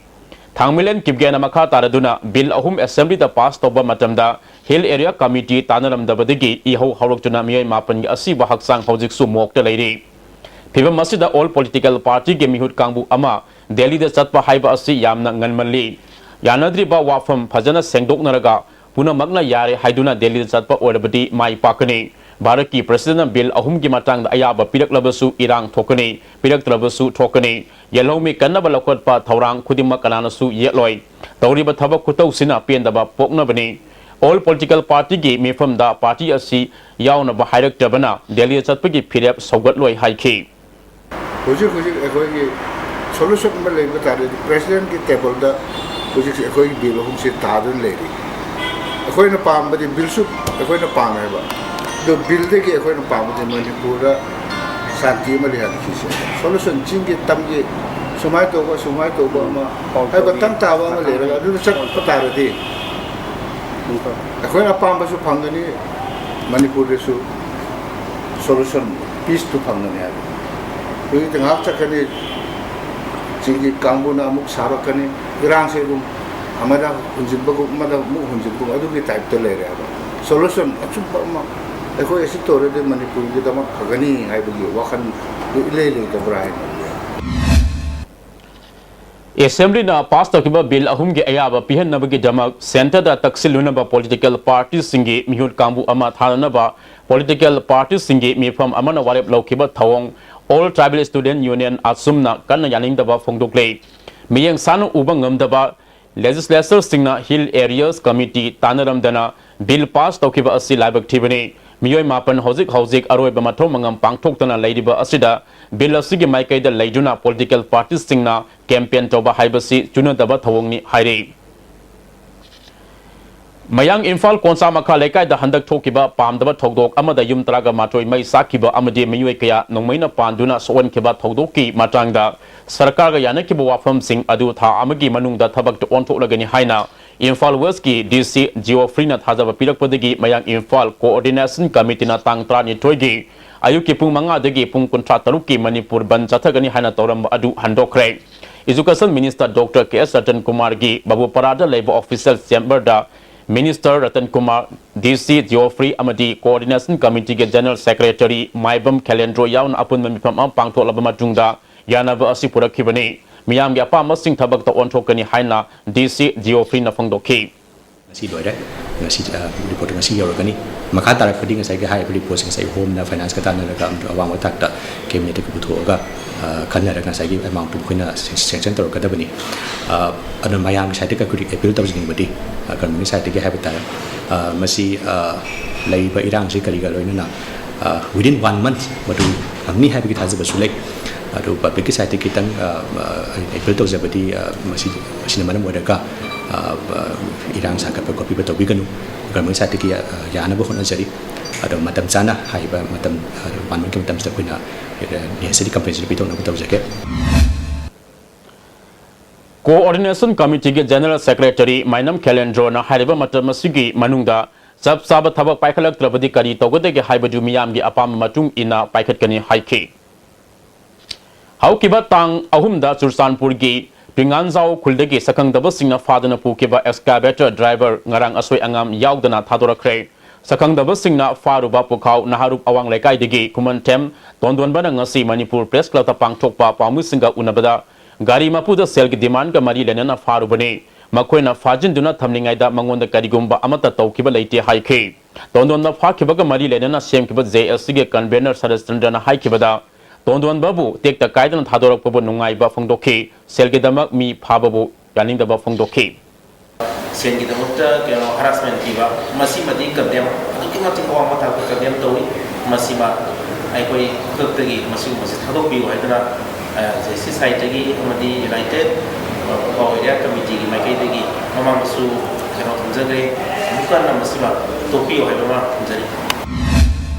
ꯊꯥꯡꯃꯩꯂꯦꯟ ꯀꯤꯞꯒꯦꯟꯅ ꯃꯈꯥ ꯇꯥꯔꯗꯨꯅ ꯕꯤꯜ ꯑꯍꯨꯝ ꯑꯦꯁꯦꯝꯕ꯭ꯂꯤꯗ ꯄꯥꯁ ꯇꯧꯕ ꯃꯇꯝꯗ ꯍꯤꯜ ꯑꯦꯔꯤꯌꯥ ꯀꯃꯤꯇꯤ ꯇꯥꯟꯅꯔꯝꯗꯕꯗꯒꯤ ꯏꯍꯧ ꯍꯧꯔꯛꯇꯨꯅ ꯃꯤꯑꯣꯏ ꯃꯥꯄꯟꯒꯤ ꯑꯁꯤꯕ ꯍꯛꯆꯥꯡ ꯍꯧꯖꯤꯛꯁꯨ ꯃꯣꯛꯇ ꯂꯩꯔꯤ꯫ ꯐꯤꯚꯝ ꯑꯁꯤꯗ ꯑꯣꯜ ꯄꯣꯂꯤꯇꯤꯀꯦꯜ ꯄꯥꯔꯇꯤꯒꯤ ꯃꯤꯍꯨꯠ ꯀꯥꯡꯕꯨ ꯑꯃ ꯗꯦꯜꯂꯤꯗ ꯆꯠꯄ ꯍꯥꯏꯕ ꯑꯁꯤ ꯌꯥꯝꯅ ꯉꯟꯃꯜꯂꯤ꯫ ꯌꯥꯅꯗ꯭ꯔꯤꯕ ꯋꯥꯐꯝ ꯐꯖꯅ ꯁꯦꯡꯗꯣꯛꯅꯔꯒ ꯄꯨꯝꯅꯃꯛꯅ ꯌꯥꯔꯦ ꯍꯥꯏꯗꯨꯅ ꯗꯦꯜꯂꯤꯗ ꯆꯠꯄ ꯑꯣꯏꯔꯕꯗꯤ ꯃꯥꯏ ꯄꯥꯛꯀꯅꯤ꯫ ꯚꯥꯔꯠꯀꯤ ꯄ꯭ꯔꯁꯤꯗꯦꯟꯅ ꯕꯤꯜ ꯑꯍꯨꯝꯒꯤ ꯃꯇꯥꯡꯗ ꯑꯌꯥꯕ ꯄꯤꯔꯛꯂꯕꯁꯨ ꯏꯔꯥꯡ ꯊꯣꯛꯀꯅꯤ, ꯄꯤꯔꯛꯇ꯭ꯔꯕꯁꯨ ꯊꯣꯛꯀꯅꯤ꯫ ꯌꯦꯜꯍꯧꯃꯤ ꯀꯟꯅꯕ ꯂꯧꯈꯠꯄ ꯊꯧꯔꯥꯡ ꯈꯨꯗꯤꯡꯃꯛ ꯀꯅꯥꯅꯁꯨ ꯌꯦꯠꯂꯣꯏ꯫ ꯇꯧꯔꯤꯕ ꯊꯕꯛ ꯈꯨꯇꯧꯁꯤꯅ ꯄꯦꯟꯗꯕ ꯄꯣꯛꯅꯕꯅꯤ꯫ ꯑꯣꯜ ꯄꯣꯂꯤꯇꯤꯀꯦꯜ ꯄꯥꯔꯇꯤꯒꯤ ꯃꯤꯐꯝꯗ ꯄꯥꯔꯇꯤ ꯑꯁꯤ ꯌꯥꯎꯅꯕ ꯍꯥꯏꯔꯛꯇ꯭ꯔꯕꯅ ꯗꯦꯜꯂꯤꯗ ꯆꯠꯄꯒꯤ ꯐꯤꯔꯦꯞ ꯁꯧꯒꯠꯂꯣꯏ ꯍꯥꯏꯈꯤ꯫ ꯍꯧꯖꯤꯛ ꯍꯧꯖꯤꯛ ꯑꯩꯈꯣꯏꯒꯤ ꯁꯣꯂꯨꯁꯟ ꯑꯃ ꯂꯩꯕ ꯇꯥꯔꯗꯤ ꯄ꯭ꯔꯦꯁꯤꯗꯦꯟꯒꯤ ꯇꯦꯕꯜꯗ ꯍꯧꯖꯤꯛꯁꯦ ꯑꯩꯈꯣꯏꯒꯤ ꯕꯤꯜ ꯑꯍꯨꯝꯁꯦ ꯇꯥꯗꯨꯅ ꯂꯩꯔꯤ꯫ ꯑꯩꯈꯣꯏꯅ ꯄꯥꯝꯕꯗꯤ ꯕꯤꯜꯁꯨ ꯑꯩꯈꯣꯏꯅ ꯄꯥꯝꯃꯦꯕ, ꯑꯗꯣ ꯕꯤꯜꯗꯒꯤ ꯑꯩꯈꯣꯏꯅ ꯄꯥꯝꯕꯗꯤ ꯃꯅꯤꯄꯨꯔꯗ ꯁꯥꯟꯇꯤ ꯑꯃ ꯂꯩꯍꯟꯈꯤꯁꯦ꯫ ꯁꯣꯂꯨꯁꯟ ꯆꯤꯡꯒꯤ ꯇꯝꯒꯤ ꯁꯨꯃꯥꯏꯅ ꯇꯧꯕ ꯁꯨꯃꯥꯏꯅ ꯇꯧꯕ ꯑꯃ ꯍꯥꯏꯕ ꯇꯪ ꯇꯥꯕ ꯑꯃ ꯂꯩꯔꯒ ꯑꯗꯨꯗ ꯆꯠꯄ ꯇꯥꯔꯗꯤ ꯑꯩꯈꯣꯏꯅ ꯑꯄꯥꯝꯕꯁꯨ ꯐꯪꯒꯅꯤ, ꯃꯅꯤꯄꯨꯔꯗꯁꯨ ꯁꯣꯂꯨꯁꯟ ꯄꯤꯁꯇꯨ ꯐꯪꯒꯅꯤ ꯍꯥꯏꯕ꯫ ꯍꯧꯖꯤꯛꯇꯤ ꯉꯥꯏꯍꯥꯛ ꯆꯠꯀꯅꯤ, ꯆꯤꯡꯒꯤ ꯀꯥꯡꯕꯨꯅ ꯑꯃꯨꯛ ꯁꯥꯎꯔꯛꯀꯅꯤ, ꯏꯔꯥꯡꯁꯦ ꯑꯗꯨꯝ ꯑꯃꯗ ꯍꯨꯟꯖꯤꯟꯕꯒꯨꯝ ꯑꯃꯗ ꯑꯃꯨꯛ ꯍꯨꯟꯖꯤꯟꯕꯒꯨꯝ ꯑꯗꯨꯒꯤ ꯇꯥꯏꯞꯇ ꯂꯩꯔꯦ ꯍꯥꯏꯕ꯫ ꯁꯣꯂꯨꯁꯟ ꯑꯆꯨꯝꯕ ꯑꯃ ꯑꯩꯈꯣꯏ ꯑꯁꯤ ꯇꯧꯔꯗꯤ ꯃꯅꯤꯄꯨꯔꯒꯤꯗꯃꯛ ꯐꯒꯅꯤ ꯍꯥꯏꯕꯒꯤ ꯋꯥꯈꯜꯗꯨ ꯏꯂꯩ ꯂꯩꯇꯕ꯭ꯔꯥ ꯍꯥꯏꯅ ꯈꯜꯂꯤ꯫ ꯑꯦꯁꯦꯝꯕ꯭ꯂꯤꯅ ꯄꯥꯁ ꯇꯧꯈꯤꯕ ꯕꯤꯜ ꯑꯍꯨꯝꯒꯤ ꯑꯌꯥꯕ ꯄꯤꯍꯟꯅꯕꯒꯤꯗꯃꯛ ꯁꯦꯟꯇꯔꯗ ꯇꯛꯁꯤꯜꯂꯨꯅꯕ ꯄꯣꯂꯤꯇꯤꯀꯦꯜ ꯄꯥꯔꯇꯤꯁꯤꯡꯒꯤ ꯃꯤꯍꯨꯠ ꯀꯥꯡꯕꯨ ꯑꯃ ꯊꯥꯅꯅꯕ ꯄꯣꯂꯤꯇꯤꯀꯦꯜ ꯄꯥꯔꯇꯤꯁꯤꯡꯒꯤ ꯃꯤꯐꯝ ꯑꯃꯅ ꯋꯥꯔꯦꯞ ꯂꯧꯈꯤꯕ ꯊꯧꯑꯣꯡ ꯑꯣꯜ ꯇ꯭ꯔꯥꯏꯕꯦꯜ ꯏꯁꯇꯨꯗꯦꯟ ꯌꯨꯅꯤꯌꯟ ꯑꯁꯨꯝꯅ ꯀꯟꯅ ꯌꯥꯅꯤꯡꯗꯕ ꯐꯣꯡꯗꯣꯛꯂꯦ꯫ ꯃꯤꯠꯌꯦꯡ ꯁꯥꯟꯅ ꯎꯕ ꯉꯝꯗꯕ ꯂꯦꯖꯤꯁꯂꯦꯆꯔꯁꯤꯡꯅ ꯍꯤꯜ ꯑꯦꯔꯤꯌꯥꯁ ꯀꯃꯤꯇꯤ ꯇꯥꯟꯅꯔꯝꯗꯅ ꯕꯤꯜ ꯄꯥꯁ ꯇꯧꯈꯤꯕ ꯑꯁꯤ ꯂꯥꯏꯕꯛ ꯊꯤꯕꯅꯤ꯫ ꯃꯤꯑꯣꯏ ꯃꯥꯄꯟ ꯍꯧꯖꯤꯛ ꯍꯧꯖꯤꯛ ꯑꯔꯣꯏꯕ ꯃꯊꯧ ꯃꯉꯝ ꯄꯥꯡꯊꯣꯛꯇꯅ ꯂꯩꯔꯤꯕ ꯑꯁꯤꯗ ꯕꯤꯜ ꯑꯁꯤꯒꯤ ꯃꯥꯏꯀꯩꯗ ꯂꯩꯗꯨꯅ ꯄꯣꯂꯤꯇꯤꯀꯦꯜ ꯄꯥꯔꯇꯤꯁꯤꯡꯅ ꯀꯦꯝꯄꯦꯟ ꯇꯧꯕ ꯍꯥꯏꯕꯁꯤ ꯆꯨꯅꯗꯕ ꯊꯧꯑꯣꯡꯅꯤ ꯍꯥꯏꯔꯤ꯫ ꯃꯌꯥꯡ ꯏꯝꯐꯥꯜ ꯀꯣꯟꯁꯥ ꯃꯈꯥ ꯂꯩꯀꯥꯏꯗ ꯍꯟꯗꯛ ꯊꯣꯛꯈꯤꯕ ꯄꯥꯝꯗꯕ ꯊꯧꯗꯣꯛ ꯑꯃꯗ ꯌꯨꯝ ꯇꯔꯥꯒ ꯃꯥꯊꯣꯏ ꯃꯩ ꯆꯥꯛꯈꯤꯕ ꯑꯃꯗꯤ ꯃꯤꯑꯣꯏ ꯀꯌꯥ ꯅꯣꯡꯃꯩꯅ ꯄꯥꯟꯗꯨꯅ ꯁꯣꯛꯍꯟꯈꯤꯕ ꯊꯧꯗꯣꯛꯀꯤ ꯃꯇꯥꯡꯗ ꯁꯔꯀꯥꯔꯒ ꯌꯥꯅꯈꯤꯕ ꯋꯥꯐꯝꯁꯤꯡ ꯑꯗꯨ ꯊꯥ ꯑꯃꯒꯤ ꯃꯅꯨꯡꯗ ꯊꯕꯛꯇ ꯑꯣꯟꯊꯣꯛꯂꯒꯅꯤ ꯍꯥꯏꯅ ꯏꯝꯐꯥꯜ ꯋꯦꯁꯀꯤ ꯗꯤ ꯁꯤ ꯖꯤꯑꯣꯐ꯭ꯔꯤꯅ ꯊꯥꯖꯕ ꯄꯤꯔꯛꯄꯗꯒꯤ ꯃꯌꯥꯡ ꯏꯝꯐꯥꯜ ꯀꯣꯑꯣꯔꯗꯤꯅꯦꯁꯟ ꯀꯃꯤꯇꯤꯅ ꯇꯥꯡ ꯇꯔꯥꯅꯤꯊꯣꯏꯒꯤ ꯑꯌꯨꯛꯀꯤ ꯄꯨꯡ ꯃꯉꯥꯗꯒꯤ ꯄꯨꯡ ꯀꯨꯟꯊ꯭ꯔꯥ ꯇꯔꯨꯛꯀꯤ ꯃꯅꯤꯄꯨꯔ ꯕꯟ ꯆꯠꯊꯒꯅꯤ ꯍꯥꯏꯅ ꯇꯧꯔꯝꯕ ꯑꯗꯨ ꯍꯟꯗꯣꯛꯈ꯭ꯔꯦ꯫ ꯏꯖꯨꯀꯦꯁꯟ ꯃꯤꯅꯤꯁꯇꯔ ꯗꯣꯛꯇꯔ ꯀꯦ ꯑꯦꯁ ꯔꯇꯟ ꯀꯨꯃꯥꯔꯒꯤ ꯕꯥꯕꯨꯄꯥꯔꯥꯗ ꯂꯩꯕ ꯑꯣꯐꯤꯁꯤꯌꯦꯜ ꯆꯦꯝꯕꯔꯗ ꯃꯤꯅꯤꯁꯇꯔ ꯔꯇꯟ ꯀꯨꯃꯥꯔ, ꯗꯤ ꯁꯤ ꯖꯤꯑꯣꯐ꯭ꯔꯤ ꯑꯃꯗꯤ ꯀꯣꯑꯣꯔꯗꯤꯅꯦꯁꯟ ꯀꯃꯤꯇꯤꯒꯤ ꯖꯦꯅꯔꯦꯜ ꯁꯦꯀ꯭ꯔꯦꯇꯔꯤ ꯃꯥꯏꯕꯝ ꯈꯦꯂꯦꯟꯗ꯭ꯔꯣ ꯌꯥꯎꯅ ꯑꯄꯨꯟꯕ ꯃꯤꯐꯝ ꯑꯃ ꯄꯥꯡꯊꯣꯛꯂꯕ ꯃꯇꯨꯡꯗ ꯌꯥꯅꯕ ꯑꯁꯤ ꯄꯨꯔꯛꯈꯤꯕꯅꯤ꯫ ꯃꯤꯌꯥꯝꯒꯤ ꯑꯄꯥꯝꯕꯁꯤꯡ ꯊꯕꯛꯇ ꯑꯣꯟꯊꯣꯛꯀꯅꯤ ꯍꯥꯏꯅ ꯗꯤ ꯁꯤ ꯖꯤꯑꯣꯐ꯭ꯔꯤꯅ ꯐꯣꯡꯗꯣꯛꯈꯤ꯫ ꯉꯁꯤ ꯂꯣꯏꯔꯦ꯫ ꯉꯁꯤ, ꯑ, ꯔꯤꯄꯣꯔꯠ ꯉꯁꯤ ꯌꯧꯔꯛꯀꯅꯤ꯫ ꯃꯈꯥ ꯇꯥꯔꯛꯄꯗꯤ ꯉꯁꯥꯏꯒꯤ ꯍꯥꯏꯔꯤꯕ ꯔꯤꯄꯣꯔꯠꯁꯤꯡ ꯉꯁꯥꯏ ꯍꯣꯝꯅ ꯐꯥꯏꯅꯥꯟꯁꯀ ꯇꯥꯟꯅꯔꯒ ꯑꯃꯁꯨꯡ ꯑꯋꯥꯡꯕ ꯊꯥꯛꯇ ꯀꯦꯕꯤꯅꯦꯠꯇꯒꯤ ꯄꯨꯊꯣꯛꯑꯒ, ꯑ, ꯈꯟꯅꯔꯒ ꯉꯁꯥꯏꯒꯤ ꯑꯦꯃꯥꯎꯟ ꯄꯨꯝ ꯑꯩꯈꯣꯏꯅ ꯁꯦꯡ-, ꯁꯦꯡꯁꯟ ꯇꯧꯔꯛꯀꯗꯕꯅꯤ꯫ ꯑ, ꯑꯗꯨꯅ ꯃꯌꯥꯝꯒꯤ ꯁꯥꯏꯠꯇꯒꯤ ꯑꯩꯈꯣꯏ ꯑꯦꯄꯤꯜ ꯇꯧꯖꯅꯤꯡꯕꯗꯤ, ꯑ, ꯒꯚꯔꯟꯃꯦꯟꯒꯤ ꯁꯥꯏꯠꯇꯒꯤ ꯍꯥꯏꯕ ꯇꯥꯔꯦ, ꯑ, ꯃꯁꯤ, ꯑ, ꯂꯩꯔꯤꯕ ꯏꯔꯥꯡꯁꯤ ꯀꯔꯤꯒ ꯂꯣꯏꯅꯅ, ꯑ, within one month ꯃꯗꯨ ꯉꯝꯅꯤ ꯍꯥꯏꯕꯒꯤ ꯊꯥꯖꯕꯁꯨ ꯂꯩ꯫ ꯑꯗꯨ ꯄꯕ꯭ꯂꯤꯛꯀꯤ ꯁꯥꯏꯠꯇꯒꯤ ꯈꯤꯇꯪ, ꯑ, ꯑ, ꯑꯩꯅ ꯑꯦꯄꯤꯜ ꯇꯧꯖꯕꯗꯤ, ꯑ, ꯃꯁꯤ, ꯃꯁꯤꯅ ꯃꯔꯝ ꯑꯣꯏꯔꯒ, ꯑ, ꯑ, ꯏꯔꯥꯡ ꯁꯥꯒꯠꯄ ꯈꯣꯠꯄꯤꯕ ꯇꯧꯕꯤꯒꯅꯨ꯫ ꯒꯚꯔꯟꯃꯦꯟ ꯁꯥꯏꯠꯇꯒꯤ, ꯑ, ꯌꯥꯅꯕ ꯍꯣꯠꯅꯖꯔꯤ꯫ ꯑꯗꯣ ꯃꯇꯝ ꯆꯥꯅ ꯍꯥꯏꯔꯤꯕ ꯃꯇꯝ, ꯑ, one monthꯀꯤ ꯃꯇꯝꯁꯤꯗ ꯑꯩꯈꯣꯏꯅ, ꯑ, necessary compensation ꯄꯤꯊꯣꯛꯅꯕ ꯇꯧꯖꯒꯦ꯫ ꯀꯣꯑꯣꯔꯗꯤꯅꯦꯁꯟ ꯀꯃꯤꯇꯤꯒꯤ ꯖꯦꯅꯔꯦꯜ ꯁꯦꯀ꯭ꯔꯦꯇꯔꯤ ꯃꯥꯏꯅꯝ ꯈꯦꯂꯦꯟꯗ꯭ꯔꯣꯅ ꯍꯥꯏꯔꯤꯕ ꯃꯇꯝ ꯑꯁꯤꯒꯤ ꯃꯅꯨꯡꯗ ꯆꯞ ꯆꯥꯕ ꯊꯕꯛ ꯄꯥꯏꯈꯠꯂꯛꯇ꯭ꯔꯕꯗꯤ ꯀꯔꯤ ꯇꯧꯒꯗꯒꯦ ꯍꯥꯏꯕꯗꯨ ꯃꯤꯌꯥꯝꯒꯤ ꯑꯄꯥꯝꯕ ꯃꯇꯨꯡ ꯏꯟꯅ ꯄꯥꯏꯈꯠꯀꯅꯤ ꯍꯥꯏꯈꯤ꯫ ꯍꯧꯈꯤꯕ ꯇꯥꯡ ꯑꯍꯨꯝꯗ ꯆꯨꯔꯆꯥꯟꯄꯨꯔꯒꯤ ꯇꯨꯏꯉꯥꯟꯖꯥꯎ ꯈꯨꯜꯗꯒꯤ ꯁꯛꯈꯪꯗꯕꯁꯤꯡꯅ ꯐꯥꯗꯨꯅ ꯄꯨꯈꯤꯕ excavator driver ꯉꯔꯥꯡ ꯑꯁꯣꯏ ꯑꯉꯥꯝ ꯌꯥꯎꯗꯅ ꯊꯥꯗꯣꯔꯛꯈ꯭ꯔꯦ꯫ ꯁꯛꯈꯪꯗꯕꯁꯤꯡꯅ ꯐꯥꯔꯨꯕ ꯄꯨꯈꯥꯎ ꯅꯍꯥꯔꯨꯞ ꯑꯋꯥꯡ ꯂꯩꯀꯥꯏꯗꯒꯤ ꯈꯨꯃꯟꯊꯦꯝ ꯇꯣꯟꯗꯣꯟꯕꯅ ꯉꯁꯤ ꯃꯅꯤꯄꯨꯔ Press Clubꯇ ꯄꯥꯡꯊꯣꯛꯄ ꯄꯥꯎꯃꯤꯁꯤꯡꯒ ꯎꯅꯕꯗ ꯒꯥꯔꯤ ꯃꯄꯨꯗ ꯁꯦꯜꯒꯤ demandꯒ ꯃꯔꯤ ꯂꯩꯅꯅ ꯐꯥꯔꯨꯕꯅꯤ꯫ ꯃꯈꯣꯏꯅ ꯐꯥꯖꯤꯟꯗꯨꯅ ꯊꯝꯂꯤꯉꯩꯗ ꯃꯉꯣꯟꯗ ꯀꯔꯤꯒꯨꯝꯕ ꯑꯃꯠꯇ ꯇꯧꯈꯤꯕ ꯂꯩꯇꯦ ꯍꯥꯏꯈꯤ꯫ ꯇꯣꯟꯗꯣꯟꯕ ꯐꯥꯈꯤꯕꯒ ꯃꯔꯤ ꯂꯩꯅꯅ ꯁꯦꯝꯈꯤꯕ JACꯒꯤ convener ꯁꯔꯠꯆꯟꯗ꯭ꯔꯅ ꯍꯥꯏꯈꯤꯕꯗ, ꯇꯣꯟꯗꯣꯟꯕꯕꯨ ꯇꯦꯛꯇ ꯀꯥꯏꯗꯅ ꯊꯥꯗꯣꯔꯛꯄꯕꯨ ꯅꯨꯡꯉꯥꯏꯕ ꯐꯣꯡꯗꯣꯛꯈꯤ꯫ ꯁꯦꯜꯒꯤꯗꯃꯛ ꯃꯤ ꯐꯥꯕꯕꯨ ꯌꯥꯅꯤꯡꯗꯕ ꯐꯣꯡꯗꯣꯛꯈꯤ꯫ ꯁꯦꯟꯒꯤꯗꯃꯛꯇ ꯀꯩꯅꯣ harassment ꯄꯤꯕ, ꯃꯁꯤꯃꯗꯤ condemn, ꯑꯗꯨꯛꯀꯤ ꯃꯇꯤꯛ ꯑꯋꯥꯡꯕ ꯊꯥꯛꯇ condemn ꯇꯧꯏ꯫ ꯃꯁꯤꯃ ꯑꯩꯈꯣꯏ ꯈꯨꯗꯛꯇꯒꯤ ꯃꯁꯤꯒꯨꯝꯕꯁꯤ ꯊꯥꯗꯣꯛꯄꯤꯌꯨ ꯍꯥꯏꯗꯨꯅ, ꯑ, JAC sideꯇꯒꯤ ꯑꯃꯗꯤ United, ꯑ, Pukao Area Committeeꯒꯤ ꯃꯥꯏꯀꯩꯗꯒꯤ ꯃꯃꯥꯡꯗꯁꯨ ꯀꯩꯅꯣ ꯊꯝꯖꯈ꯭ꯔꯦ꯫ ꯑꯃꯨꯛꯀ ꯍꯟꯅ ꯃꯁꯤꯃ ꯇꯣꯛꯄꯤꯌꯨ ꯍꯥꯏꯕ ꯑꯃ ꯊꯝꯖꯔꯤ꯫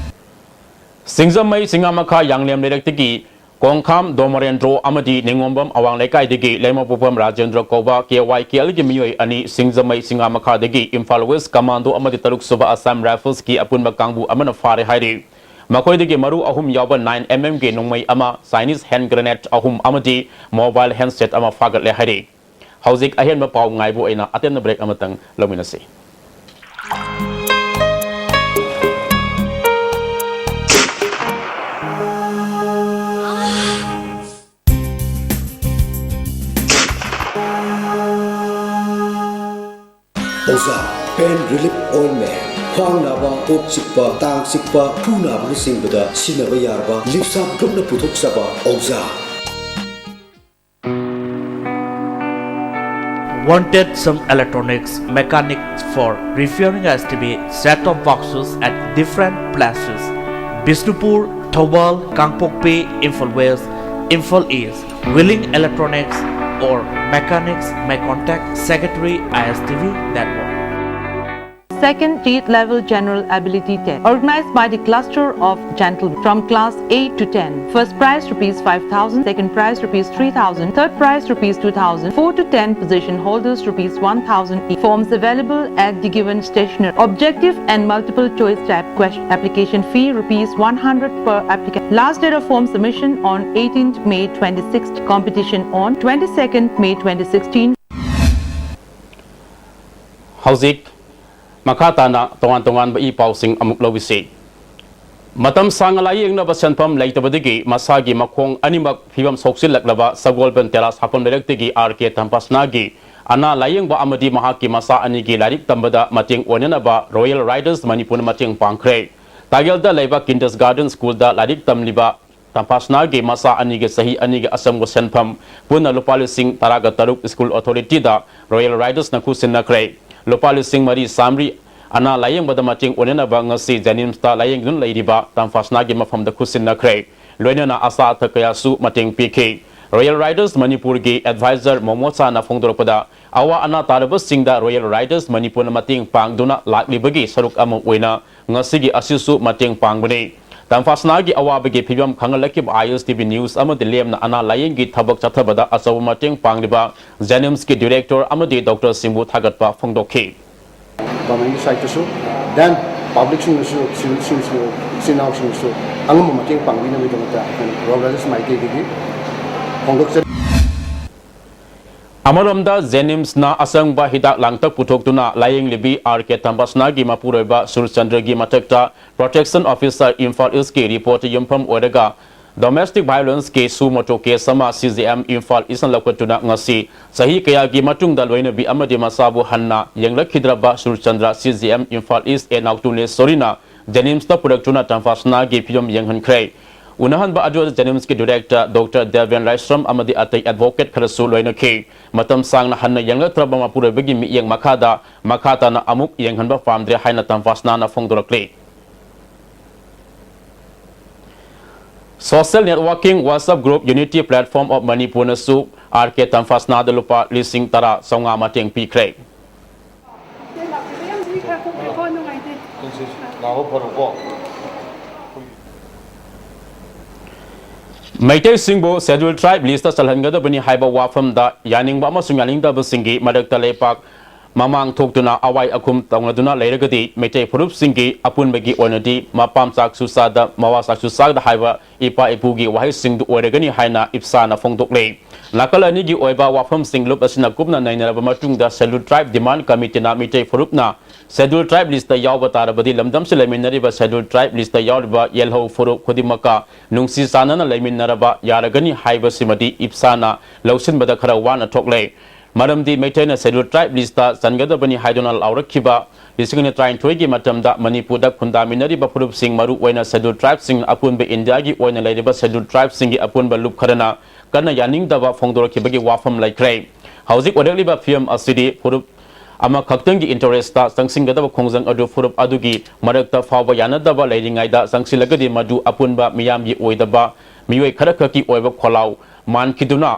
ꯁꯤꯡꯖꯃꯩ ꯆꯤꯡꯉꯥꯃꯈꯥ ꯌꯥꯡꯂꯦꯝ ꯂꯩꯔꯛꯇꯒꯤ ꯀꯣꯡꯈꯥꯝ ꯗꯣꯃꯔꯦꯟꯗ꯭ꯔꯣ ꯑꯃꯗꯤ ꯅꯤꯉꯣꯝꯕꯝ ꯑꯋꯥꯡ ꯂꯩꯀꯥꯏꯗꯒꯤ ꯂꯩꯃꯄꯣꯛꯐꯝ ꯔꯥꯖꯦꯟꯗ꯭ꯔ ꯀꯧꯕ KYKLꯒꯤ ꯃꯤꯑꯣꯏ ꯑꯅꯤ ꯁꯤꯡꯖꯃꯩ ꯆꯤꯡꯉꯥꯃꯈꯥꯒꯤ Imphal West Commando ꯑꯃꯗꯤ ꯇꯔꯨꯛ ꯁꯨꯕ Assam Riflesꯀꯤ ꯑꯄꯨꯟꯕ ꯀꯥꯡꯕꯨ ꯑꯃꯅ ꯐꯥꯔꯦ ꯍꯥꯏꯔꯤ꯫ ꯃꯈꯣꯏꯗꯒꯤ ꯃꯔꯨ ꯑꯍꯨꯝ ꯌꯥꯎꯕ nine mmꯒꯤ ꯅꯣꯡꯃꯩ ꯑꯃ, Chinese hand grenade ꯑꯍꯨꯝ ꯑꯃꯗꯤ mobile handset ꯑꯃ ꯐꯥꯒꯠꯂꯦ ꯍꯥꯏꯔꯤ꯫ ꯍꯧꯖꯤꯛ ꯑꯍꯦꯟꯕ ꯄꯥꯎ ꯉꯥꯏꯕ ꯑꯣꯏꯅ ꯑꯇꯦꯟꯕ break ꯑꯃꯇꯪ ꯂꯧꯃꯤꯟꯅꯁꯤ꯫ ꯑꯣꯖꯥ, Pain Relief Ointment꯫ ꯈ꯭ꯋꯥꯡ ꯅꯥꯕ, ꯀꯣꯛ ꯆꯤꯛꯄ, ꯇꯥꯡ ꯆꯤꯛꯄ, ꯈꯨ ꯅꯥꯕꯅꯆꯤꯡꯕꯗ ꯁꯤꯖꯤꯟꯅꯕ ꯌꯥꯔꯕ Lipsam Groupꯅ ꯄꯨꯊꯣꯛꯆꯕ ꯑꯣꯖꯥ꯫ Wanted some electronics mechanics for repairing S T V set-top boxes at different places: Bishnupur, Thoubal, Kangpokpi, Imphal West, Imphal East. Willing electronics or mechanics may contact Secretary I S T V Network. Second State Level General Ability Test, organized by the Cluster of Gentlemen, from class eight to ten. First prize rupees five thousand, second prize rupees three thousand, third prize rupees two thousand, four to ten position holders rupees one thousand each. Forms available at the given stationery. Objective and multiple choice type question. Application fee rupees one hundred per applicant. Last date of form submission on eighteenth May twenty-sixth. Competition on twenty-second May twenty sixteen. ꯍꯧꯖꯤꯛ ꯃꯈꯥ ꯇꯥꯅ ꯇꯣꯉꯥꯟ ꯇꯣꯉꯥꯟꯕ E ꯄꯥꯎꯁꯤꯡ ꯑꯃꯨꯛ ꯂꯧꯕꯤꯁꯤ꯫ ꯃꯇꯝ ꯁꯥꯡꯅ ꯂꯥꯌꯦꯡꯅꯕ ꯁꯦꯟꯐꯝ ꯂꯩꯇꯕꯗꯒꯤ ꯃꯁꯥꯒꯤ ꯃꯈꯣꯡ ꯑꯅꯤꯃꯛ ꯐꯤꯕꯝ ꯁꯣꯛꯆꯤꯜꯂꯛꯂꯕ ꯁꯒꯣꯜꯕꯟ ꯇꯦꯔꯥ ꯁꯥꯐꯝ ꯂꯩꯔꯛꯇꯒꯤ ꯑꯥꯔ ꯀꯦ ꯇꯝꯐꯥꯁꯅꯥꯒꯤ ꯑꯅꯥ ꯂꯥꯌꯦꯡꯕ ꯑꯃꯗꯤ ꯃꯍꯥꯛꯀꯤ ꯃꯆꯥ ꯑꯅꯤꯒꯤ ꯂꯥꯏꯔꯤꯛ ꯇꯝꯕꯗ ꯃꯇꯦꯡ ꯑꯣꯏꯅꯅꯕ ꯔꯣꯌꯦꯜ ꯔꯥꯏꯗꯔꯁ ꯃꯅꯤꯄꯨꯔꯅ ꯃꯇꯦꯡ ꯄꯥꯡꯈ꯭ꯔꯦ꯫ ꯇꯥꯒꯦꯜꯗ ꯂꯩꯕ ꯀꯤꯟꯗꯁ ꯒꯥꯔꯗꯦꯟ ꯁ꯭ꯀꯨꯜꯗ ꯂꯥꯏꯔꯤꯛ ꯇꯝꯂꯤꯕ ꯇꯝꯐꯥꯁꯅꯥꯒꯤ ꯃꯆꯥ ꯑꯅꯤꯒꯤ ꯆꯍꯤ ꯑꯅꯤꯒꯤ ꯑꯆꯪꯕ ꯁꯦꯟꯐꯝ ꯄꯨꯟꯅ ꯂꯨꯄꯥ ꯂꯤꯁꯤꯡ ꯇꯔꯥꯒ ꯇꯔꯨꯛ ꯁ꯭ꯀꯨꯜ ꯑꯣꯊꯣꯔꯤꯇꯤꯗ ꯔꯣꯌꯦꯜ ꯔꯥꯏꯗꯔꯁꯅ ꯈꯨꯠꯁꯤꯟꯅꯈ꯭ꯔꯦ꯫ ꯂꯨꯄꯥ ꯂꯤꯁꯤꯡ ꯃꯔꯤ ꯆꯥꯃꯔꯤ ꯑꯅꯥ ꯂꯥꯌꯦꯡꯕꯗ ꯃꯇꯦꯡ ꯑꯣꯏꯅꯅꯕ ꯉꯁꯤ ꯖꯦꯅꯤꯝꯁꯇ ꯂꯥꯌꯦꯡꯗꯨꯅ ꯂꯩꯔꯤꯕ ꯇꯝꯐꯥꯁꯅꯥꯒꯤ ꯃꯐꯝꯗ ꯈꯨꯠꯁꯤꯟꯅꯈ꯭ꯔꯦ꯫ ꯂꯣꯏꯅꯅ ꯑꯆꯥ ꯑꯊꯛ ꯀꯌꯥꯁꯨ ꯃꯇꯦꯡ ꯄꯤꯈꯤ꯫ ꯔꯣꯌꯦꯜ ꯔꯥꯏꯗꯔꯁ ꯃꯅꯤꯄꯨꯔꯒꯤ ꯑꯦꯗꯚꯥꯏꯖꯔ ꯃꯣꯃꯣꯆꯥꯅ ꯐꯣꯡꯗꯣꯔꯛꯄꯗ, ꯑꯋꯥ ꯑꯅꯥ ꯇꯥꯔꯕꯁꯤꯡꯗ ꯔꯣꯌꯦꯜ ꯔꯥꯏꯗꯔꯁ ꯃꯅꯤꯄꯨꯔꯅ ꯃꯇꯦꯡ ꯄꯥꯡꯗꯨꯅ ꯂꯥꯛꯂꯤꯕꯒꯤ ꯁꯔꯨꯛ ꯑꯃ ꯑꯣꯏꯅ ꯉꯁꯤꯒꯤ ꯑꯁꯤꯁꯨ ꯃꯇꯦꯡ ꯄꯥꯡꯕꯅꯤ꯫ ꯇꯝꯐꯥꯁꯅꯥꯒꯤ ꯑꯋꯥꯕꯒꯤ ꯐꯤꯕꯝ ꯈꯪꯍꯜꯂꯛꯈꯤꯕ ꯑꯥꯏ ꯑꯦꯁ ꯇꯤ ꯚꯤ ꯅ꯭ꯌꯨꯁ ꯑꯃꯗꯤ ꯂꯦꯝꯅ ꯑꯅꯥ ꯂꯥꯌꯦꯡꯒꯤ ꯊꯕꯛ ꯆꯠꯊꯕꯗ ꯑꯆꯧꯕ ꯃꯇꯦꯡ ꯄꯥꯡꯂꯤꯕ ꯖꯦꯅꯤꯝꯁꯀꯤ ꯗꯤꯔꯦꯛꯇꯣꯔ ꯑꯃꯗꯤ ꯗꯣꯛꯇꯔꯁꯤꯡꯕꯨ ꯊꯥꯒꯠꯄ ꯐꯣꯡꯗꯣꯛꯈꯤ꯫ ꯒꯚꯔꯟꯃꯦꯟꯒꯤ ꯁꯥꯏꯠꯇꯁꯨ, ꯗꯦꯟ ꯄꯕ꯭ꯂꯤꯛꯁꯤꯡꯅꯁꯨ, ꯁꯤꯚꯤꯜꯁꯤꯡꯁꯨ, ꯏꯆꯤꯟ ꯏꯅꯥꯎꯁꯤꯡꯅꯁꯨ ꯑꯉꯝꯕ ꯃꯇꯦꯡ ꯄꯥꯡꯕꯤꯅꯕꯒꯤꯗꯃꯛꯇ ꯑꯩꯈꯣꯏꯅ ꯔꯣꯌꯦꯜ ꯔꯥꯏꯗꯔꯁ ꯃꯥꯏꯀꯩꯗꯒꯤ ꯐꯣꯡꯗꯣꯛꯆꯔꯤ꯫ ꯑꯃꯔꯣꯝꯗ ꯖꯦꯅꯤꯝꯁꯅ ꯑꯆꯪꯕ ꯍꯤꯗꯥꯛ ꯂꯥꯡꯊꯛ ꯄꯨꯊꯣꯛꯇꯨꯅ ꯂꯥꯌꯦꯡꯂꯤꯕꯤ ꯑꯥꯔ ꯀꯦ ꯇꯝꯐꯥꯁꯅꯥꯒꯤ ꯃꯄꯨꯔꯣꯏꯕ ꯁꯨꯔꯆꯟꯗ꯭ꯔꯒꯤ ꯃꯊꯛꯇ ꯄ꯭ꯔꯣꯇꯦꯛꯁꯟ ꯑꯣꯐꯤꯁꯔ ꯏꯝꯐꯥꯜ ꯏꯁꯀꯤ ꯔꯤꯄꯣꯔꯠꯇ ꯌꯨꯝꯐꯝ ꯑꯣꯏꯔꯒ ꯗꯣꯃꯦꯁꯇꯤꯛ ꯚꯥꯏꯑꯣꯂꯦꯟꯁꯀꯤ ꯁꯨ ꯃꯣꯇꯣ ꯀꯦꯁ ꯑꯃ ꯁꯤ ꯖꯤ ꯑꯦꯝ ꯏꯝꯐꯥꯜ ꯏꯁꯅ ꯂꯧꯈꯠꯇꯨꯅ ꯉꯁꯤ ꯆꯍꯤ ꯀꯌꯥꯒꯤ ꯃꯇꯨꯡꯗ ꯂꯣꯏꯅꯕꯤ ꯑꯃꯗꯤ ꯃꯆꯥꯕꯨ ꯍꯟꯅ ꯌꯦꯡꯂꯛꯈꯤꯗ꯭ꯔꯕ Surchandra C G M Imphal ꯏꯁ ꯑꯦ ꯅꯥꯎꯇꯨꯂꯦꯁꯣꯔꯤꯅ ꯖꯦꯅꯤꯝꯁꯇ ꯄꯨꯔꯛꯇꯨꯅ ꯇꯝꯐꯥꯁꯅꯥꯒꯤ ꯐꯤꯕꯝ ꯌꯦꯡꯍꯟꯈ꯭ꯔꯦ꯫ ꯎꯅꯍꯟꯕ ꯑꯗꯨꯗ ꯖꯦꯅꯤꯝꯁꯀꯤ ꯗꯤꯔꯦꯛꯇꯔ ꯗꯣꯛꯇꯔ ꯗꯦꯕꯦꯟ ꯂꯥꯏꯁ꯭ꯔꯝ ꯑꯃꯗꯤ ꯑꯇꯩ ꯑꯦꯗꯚꯣꯀꯦꯠ ꯈꯔꯁꯨ ꯂꯣꯏꯅꯈꯤ꯫ ꯃꯇꯝ ꯁꯥꯡꯅ ꯍꯟꯅ ꯌꯦꯡꯂꯛꯇ꯭ꯔꯕ ꯃꯄꯨꯔꯣꯏꯕꯒꯤ ꯃꯤꯠꯌꯦꯡ ꯃꯈꯥꯗ ꯃꯈꯥ ꯇꯥꯅ ꯑꯃꯨꯛ ꯌꯦꯡꯍꯟꯕ ꯄꯥꯝꯗ꯭ꯔꯦ ꯍꯥꯏꯅ ꯇꯝꯐꯥꯁꯅꯥꯅ ꯐꯣꯡꯗꯣꯔꯛꯂꯤ꯫ Social networking WhatsApp group Unity Platform of ꯃꯅꯤꯄꯨꯔꯅꯁꯨ ꯑꯥꯔ ꯀꯦ ꯇꯝꯐꯥꯁꯅꯥꯗ ꯂꯨꯄꯥ ꯂꯤꯁꯤꯡ ꯇꯔꯥ ꯆꯥꯝꯃꯉꯥ ꯃꯇꯦꯡ ꯄꯤꯈ꯭ꯔꯦ꯫ ꯈꯔ ꯀꯨꯞꯄꯦꯀꯣ, ꯅꯨꯡꯉꯥꯏꯇꯦ꯫ ꯅꯥꯕ ꯐꯔꯣꯀꯣ꯫ ꯃꯩꯇꯩꯁꯤꯡꯕꯨ Scheduled Tribe list ꯆꯜꯍꯟꯒꯗꯕꯅꯤ ꯍꯥꯏꯕ ꯋꯥꯐꯝꯗ ꯌꯥꯅꯤꯡꯕ ꯑꯃꯁꯨꯡ ꯌꯥꯅꯤꯡꯗꯕꯁꯤꯡꯒꯤ ꯃꯔꯛꯇ ꯂꯩꯄꯥꯛ ꯃꯃꯥꯡ ꯊꯣꯛꯇꯨꯅ ꯑꯋꯥꯏ ꯑꯈꯨꯝ ꯇꯧꯅꯗꯨꯅ ꯂꯩꯔꯒꯗꯤ, ꯃꯩꯇꯩ ꯐꯨꯔꯨꯞꯁꯤꯡꯒꯤ ꯑꯄꯨꯟꯕꯒꯤ ꯑꯣꯏꯅꯗꯤ ꯃꯄꯥꯝ ꯆꯥꯛꯁꯨ ꯆꯥꯗ, ꯃꯋꯥ ꯆꯥꯛꯁꯨ ꯆꯥꯗ ꯍꯥꯏꯕ ꯏꯄꯥ ꯏꯄꯨꯒꯤ ꯋꯥꯍꯩꯁꯤꯡꯗꯨ ꯑꯣꯏꯔꯒꯅꯤ ꯍꯥꯏꯅ ꯏꯞꯁꯥꯅ ꯐꯣꯡꯗꯣꯛꯂꯦ꯫ ꯅꯥꯀꯜ ꯑꯅꯤꯒꯤ ꯑꯣꯏꯕ ꯋꯥꯐꯝꯁꯤꯡ ꯂꯨꯞ ꯑꯁꯤꯅ ꯀꯨꯞꯅ ꯅꯩꯅꯔꯕ ꯃꯇꯨꯡꯗ, Scheduled Tribe Demand Committeeꯅ Meitei ꯐꯨꯔꯨꯞꯅ Scheduled Tribe listꯇ ꯌꯥꯎꯕ ꯇꯥꯔꯕꯗꯤ, ꯂꯝꯗꯝꯁꯤ ꯂꯩꯃꯤꯟꯅꯔꯤꯕ Scheduled Tribe listꯇ ꯌꯥꯎꯔꯤꯕ ꯌꯦꯜꯍꯧ ꯐꯨꯔꯨꯞ ꯈꯨꯗꯤꯡꯃꯛꯀ ꯅꯨꯡꯁꯤ ꯆꯥꯟꯅꯅ ꯂꯩꯃꯤꯟꯅꯔꯕ ꯌꯥꯔꯒꯅꯤ ꯍꯥꯏꯕꯁꯤꯃꯗꯤ ꯏꯞꯁꯥꯅ ꯂꯧꯁꯤꯟꯕꯗ ꯈꯔ ꯋꯥꯅ ꯊꯣꯛꯂꯦ꯫ ꯃꯔꯝꯗꯤ ꯃꯩꯇꯩꯅ Scheduled Tribe listꯇ ꯆꯟꯒꯗꯕꯅꯤ ꯍꯥꯏꯗꯨꯅ ꯂꯥꯎꯔꯛꯈꯤꯕ ꯂꯤꯁꯤꯡ ꯑꯅꯤ ꯇꯔꯥꯅꯤꯊꯣꯏꯒꯤ ꯃꯇꯝꯗ ꯃꯅꯤꯄꯨꯔꯗ ꯈꯨꯟꯗꯥꯃꯤꯟꯅꯔꯤꯕ ꯐꯨꯔꯨꯞꯁꯤꯡ, ꯃꯔꯨ ꯑꯣꯏꯅ Scheduled Tribeꯁꯤꯡ, ꯑꯄꯨꯟꯕ ꯏꯟꯗꯤꯌꯥꯒꯤ ꯑꯣꯏꯅ ꯂꯩꯔꯤꯕ Scheduled Tribeꯁꯤꯡꯒꯤ ꯑꯄꯨꯟꯕ ꯂꯨꯞ ꯈꯔꯅ ꯀꯟꯅ ꯌꯥꯅꯤꯡꯗꯕ ꯐꯣꯡꯗꯣꯔꯛꯈꯤꯕꯒꯤ ꯋꯥꯐꯝ ꯂꯩꯈ꯭ꯔꯦ꯫ ꯍꯧꯖꯤꯛ ꯑꯣꯏꯔꯛꯂꯤꯕ ꯐꯤꯕꯝ ꯑꯁꯤꯗꯤ ꯐꯨꯔꯨꯞ ꯑꯃꯈꯛꯇꯪꯒꯤ interestꯇ ꯆꯪꯁꯤꯟꯒꯗꯕ ꯈꯣꯡꯖꯪ ꯑꯗꯨ ꯐꯨꯔꯨꯞ ꯑꯗꯨꯒꯤ ꯃꯔꯛꯇ ꯐꯥꯎꯕ ꯌꯥꯅꯗꯕ ꯂꯩꯔꯤꯉꯩꯗ ꯆꯪꯁꯤꯜꯂꯒꯗꯤ, ꯃꯗꯨ ꯑꯄꯨꯟꯕ ꯃꯤꯌꯥꯝꯒꯤ ꯑꯣꯏꯗꯕ ꯃꯤꯑꯣꯏ ꯈꯔꯈꯛꯀꯤ ꯑꯣꯏꯕ ꯈꯣꯜꯂꯥꯎ ꯃꯥꯟꯈꯤꯗꯨꯅ,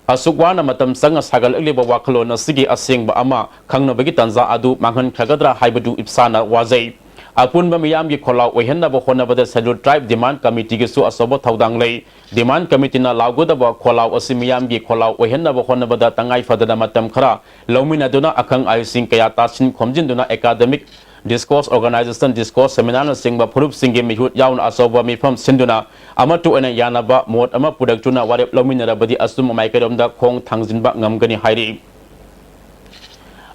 ꯑꯁꯨꯛ ꯋꯥꯅ ꯃꯇꯝ ꯆꯪꯅ ꯁꯥꯒꯠꯂꯛꯂꯤꯕ ꯋꯥꯈꯜꯂꯣꯟ ꯑꯁꯤꯒꯤ ꯑꯁꯦꯡꯕ ꯑꯃ ꯈꯪꯅꯕꯒꯤ ꯇꯥꯟꯖꯥ ꯑꯗꯨ ꯃꯥꯡꯍꯟꯈ꯭ꯔꯒꯗ꯭ꯔꯥ ꯍꯥꯏꯕꯗꯨ ꯏꯞꯁꯥꯅ ꯋꯥꯖꯩ꯫ ꯑꯄꯨꯟꯕ ꯃꯤꯌꯥꯝꯒꯤ ꯈꯣꯜꯂꯥꯎ ꯑꯣꯏꯍꯟꯅꯕ ꯍꯣꯠꯅꯕꯗ Scheduled Tribe Demand Committeeꯒꯤꯁꯨ ꯑꯆꯧꯕ ꯊꯧꯗꯥꯡ ꯂꯩ꯫ Demand Committeeꯅ ꯂꯥꯎꯒꯗꯕ ꯈꯣꯜꯂꯥꯎ ꯑꯁꯤ ꯃꯤꯌꯥꯝꯒꯤ ꯈꯣꯜꯂꯥꯎ ꯑꯣꯏꯍꯟꯅꯕ ꯍꯣꯠꯅꯕꯗ ꯇꯉꯥꯏ ꯐꯗꯅ ꯃꯇꯝ ꯈꯔ ꯂꯧꯃꯤꯟꯅꯗꯨꯅ, ꯑꯈꯪ ꯑꯍꯩꯁꯤꯡ ꯀꯌꯥ ꯇꯥꯁꯤꯟ ꯈꯣꯝꯖꯤꯟꯗꯨꯅ, academic discourse, organization discourse, seminarꯅꯆꯤꯡꯕ ꯐꯨꯔꯨꯞꯁꯤꯡꯒꯤ ꯃꯤꯍꯨꯠ ꯌꯥꯎꯅ ꯑꯆꯧꯕ ꯃꯤꯐꯝ ꯁꯤꯟꯗꯨꯅ, ꯑꯃꯠꯇ ꯑꯣꯏꯅ ꯌꯥꯅꯕ ꯃꯣꯠ ꯑꯃ ꯄꯨꯔꯛꯇꯨꯅ ꯋꯥꯔꯦꯞ ꯂꯧꯃꯤꯟꯅꯔꯕꯗꯤ, ꯑꯆꯨꯝꯕ ꯃꯥꯏꯀꯩꯔꯣꯝꯗ ꯈꯣꯡ ꯊꯥꯡꯖꯤꯟꯕ ꯉꯝꯒꯅꯤ ꯍꯥꯏꯔꯤ꯫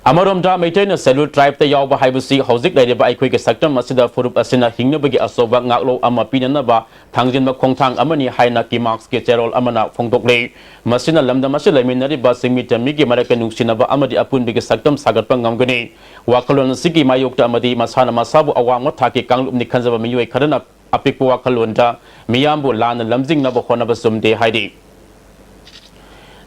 ꯑꯃꯔꯣꯝꯗ, ꯃꯩꯇꯩꯅ Scheduled Tribeꯇ ꯌꯥꯎꯕ ꯍꯥꯏꯕꯁꯤ ꯍꯧꯖꯤꯛ ꯂꯩꯔꯤꯕ ꯑꯩꯈꯣꯏꯒꯤ ꯁꯛꯇꯝ ꯑꯁꯤꯗ ꯐꯨꯔꯨꯞ ꯑꯁꯤꯅ ꯍꯤꯡꯅꯕꯒꯤ ꯑꯆꯧꯕ ꯉꯥꯛꯂꯧ ꯑꯃ ꯄꯤꯅꯅꯕ ꯊꯥꯡꯖꯤꯟꯕ ꯈꯣꯡꯊꯥꯡ ꯑꯃꯅꯤ ꯍꯥꯏꯅ ꯀꯤꯃꯥꯛꯁꯀꯤ ꯆꯦꯔꯣꯜ ꯑꯃꯅ ꯐꯣꯡꯗꯣꯛꯂꯤ꯫ ꯃꯁꯤꯅ ꯂꯝꯗꯝ ꯑꯁꯤꯗ ꯂꯩꯃꯤꯟꯅꯔꯤꯕ ꯆꯤꯡꯃꯤ ꯇꯝꯃꯤꯒꯤ ꯃꯔꯛꯇ ꯅꯨꯡꯁꯤꯅꯕ ꯑꯃꯗꯤ ꯑꯄꯨꯟꯕꯒꯤ ꯁꯛꯇꯝ ꯁꯥꯒꯠꯄ ꯉꯝꯒꯅꯤ꯫ ꯋꯥꯈꯜꯂꯣꯟ ꯑꯁꯤꯒꯤ ꯃꯥꯌꯣꯛꯇ ꯑꯃꯗꯤ ꯃꯁꯥꯅ ꯃꯁꯥꯕꯨ ꯑꯋꯥꯡꯕ ꯊꯥꯛꯀꯤ ꯀꯥꯡꯂꯨꯞꯅꯤ ꯈꯟꯖꯕ ꯃꯤꯑꯣꯏ ꯈꯔꯅ ꯑꯄꯤꯛꯄ ꯋꯥꯈꯜꯂꯣꯟꯗ ꯃꯤꯌꯥꯝꯕꯨ ꯂꯥꯟꯅ ꯂꯝꯖꯤꯡꯅꯕ ꯍꯣꯠꯅꯕ ꯆꯨꯝꯗꯦ ꯍꯥꯏꯔꯤ꯫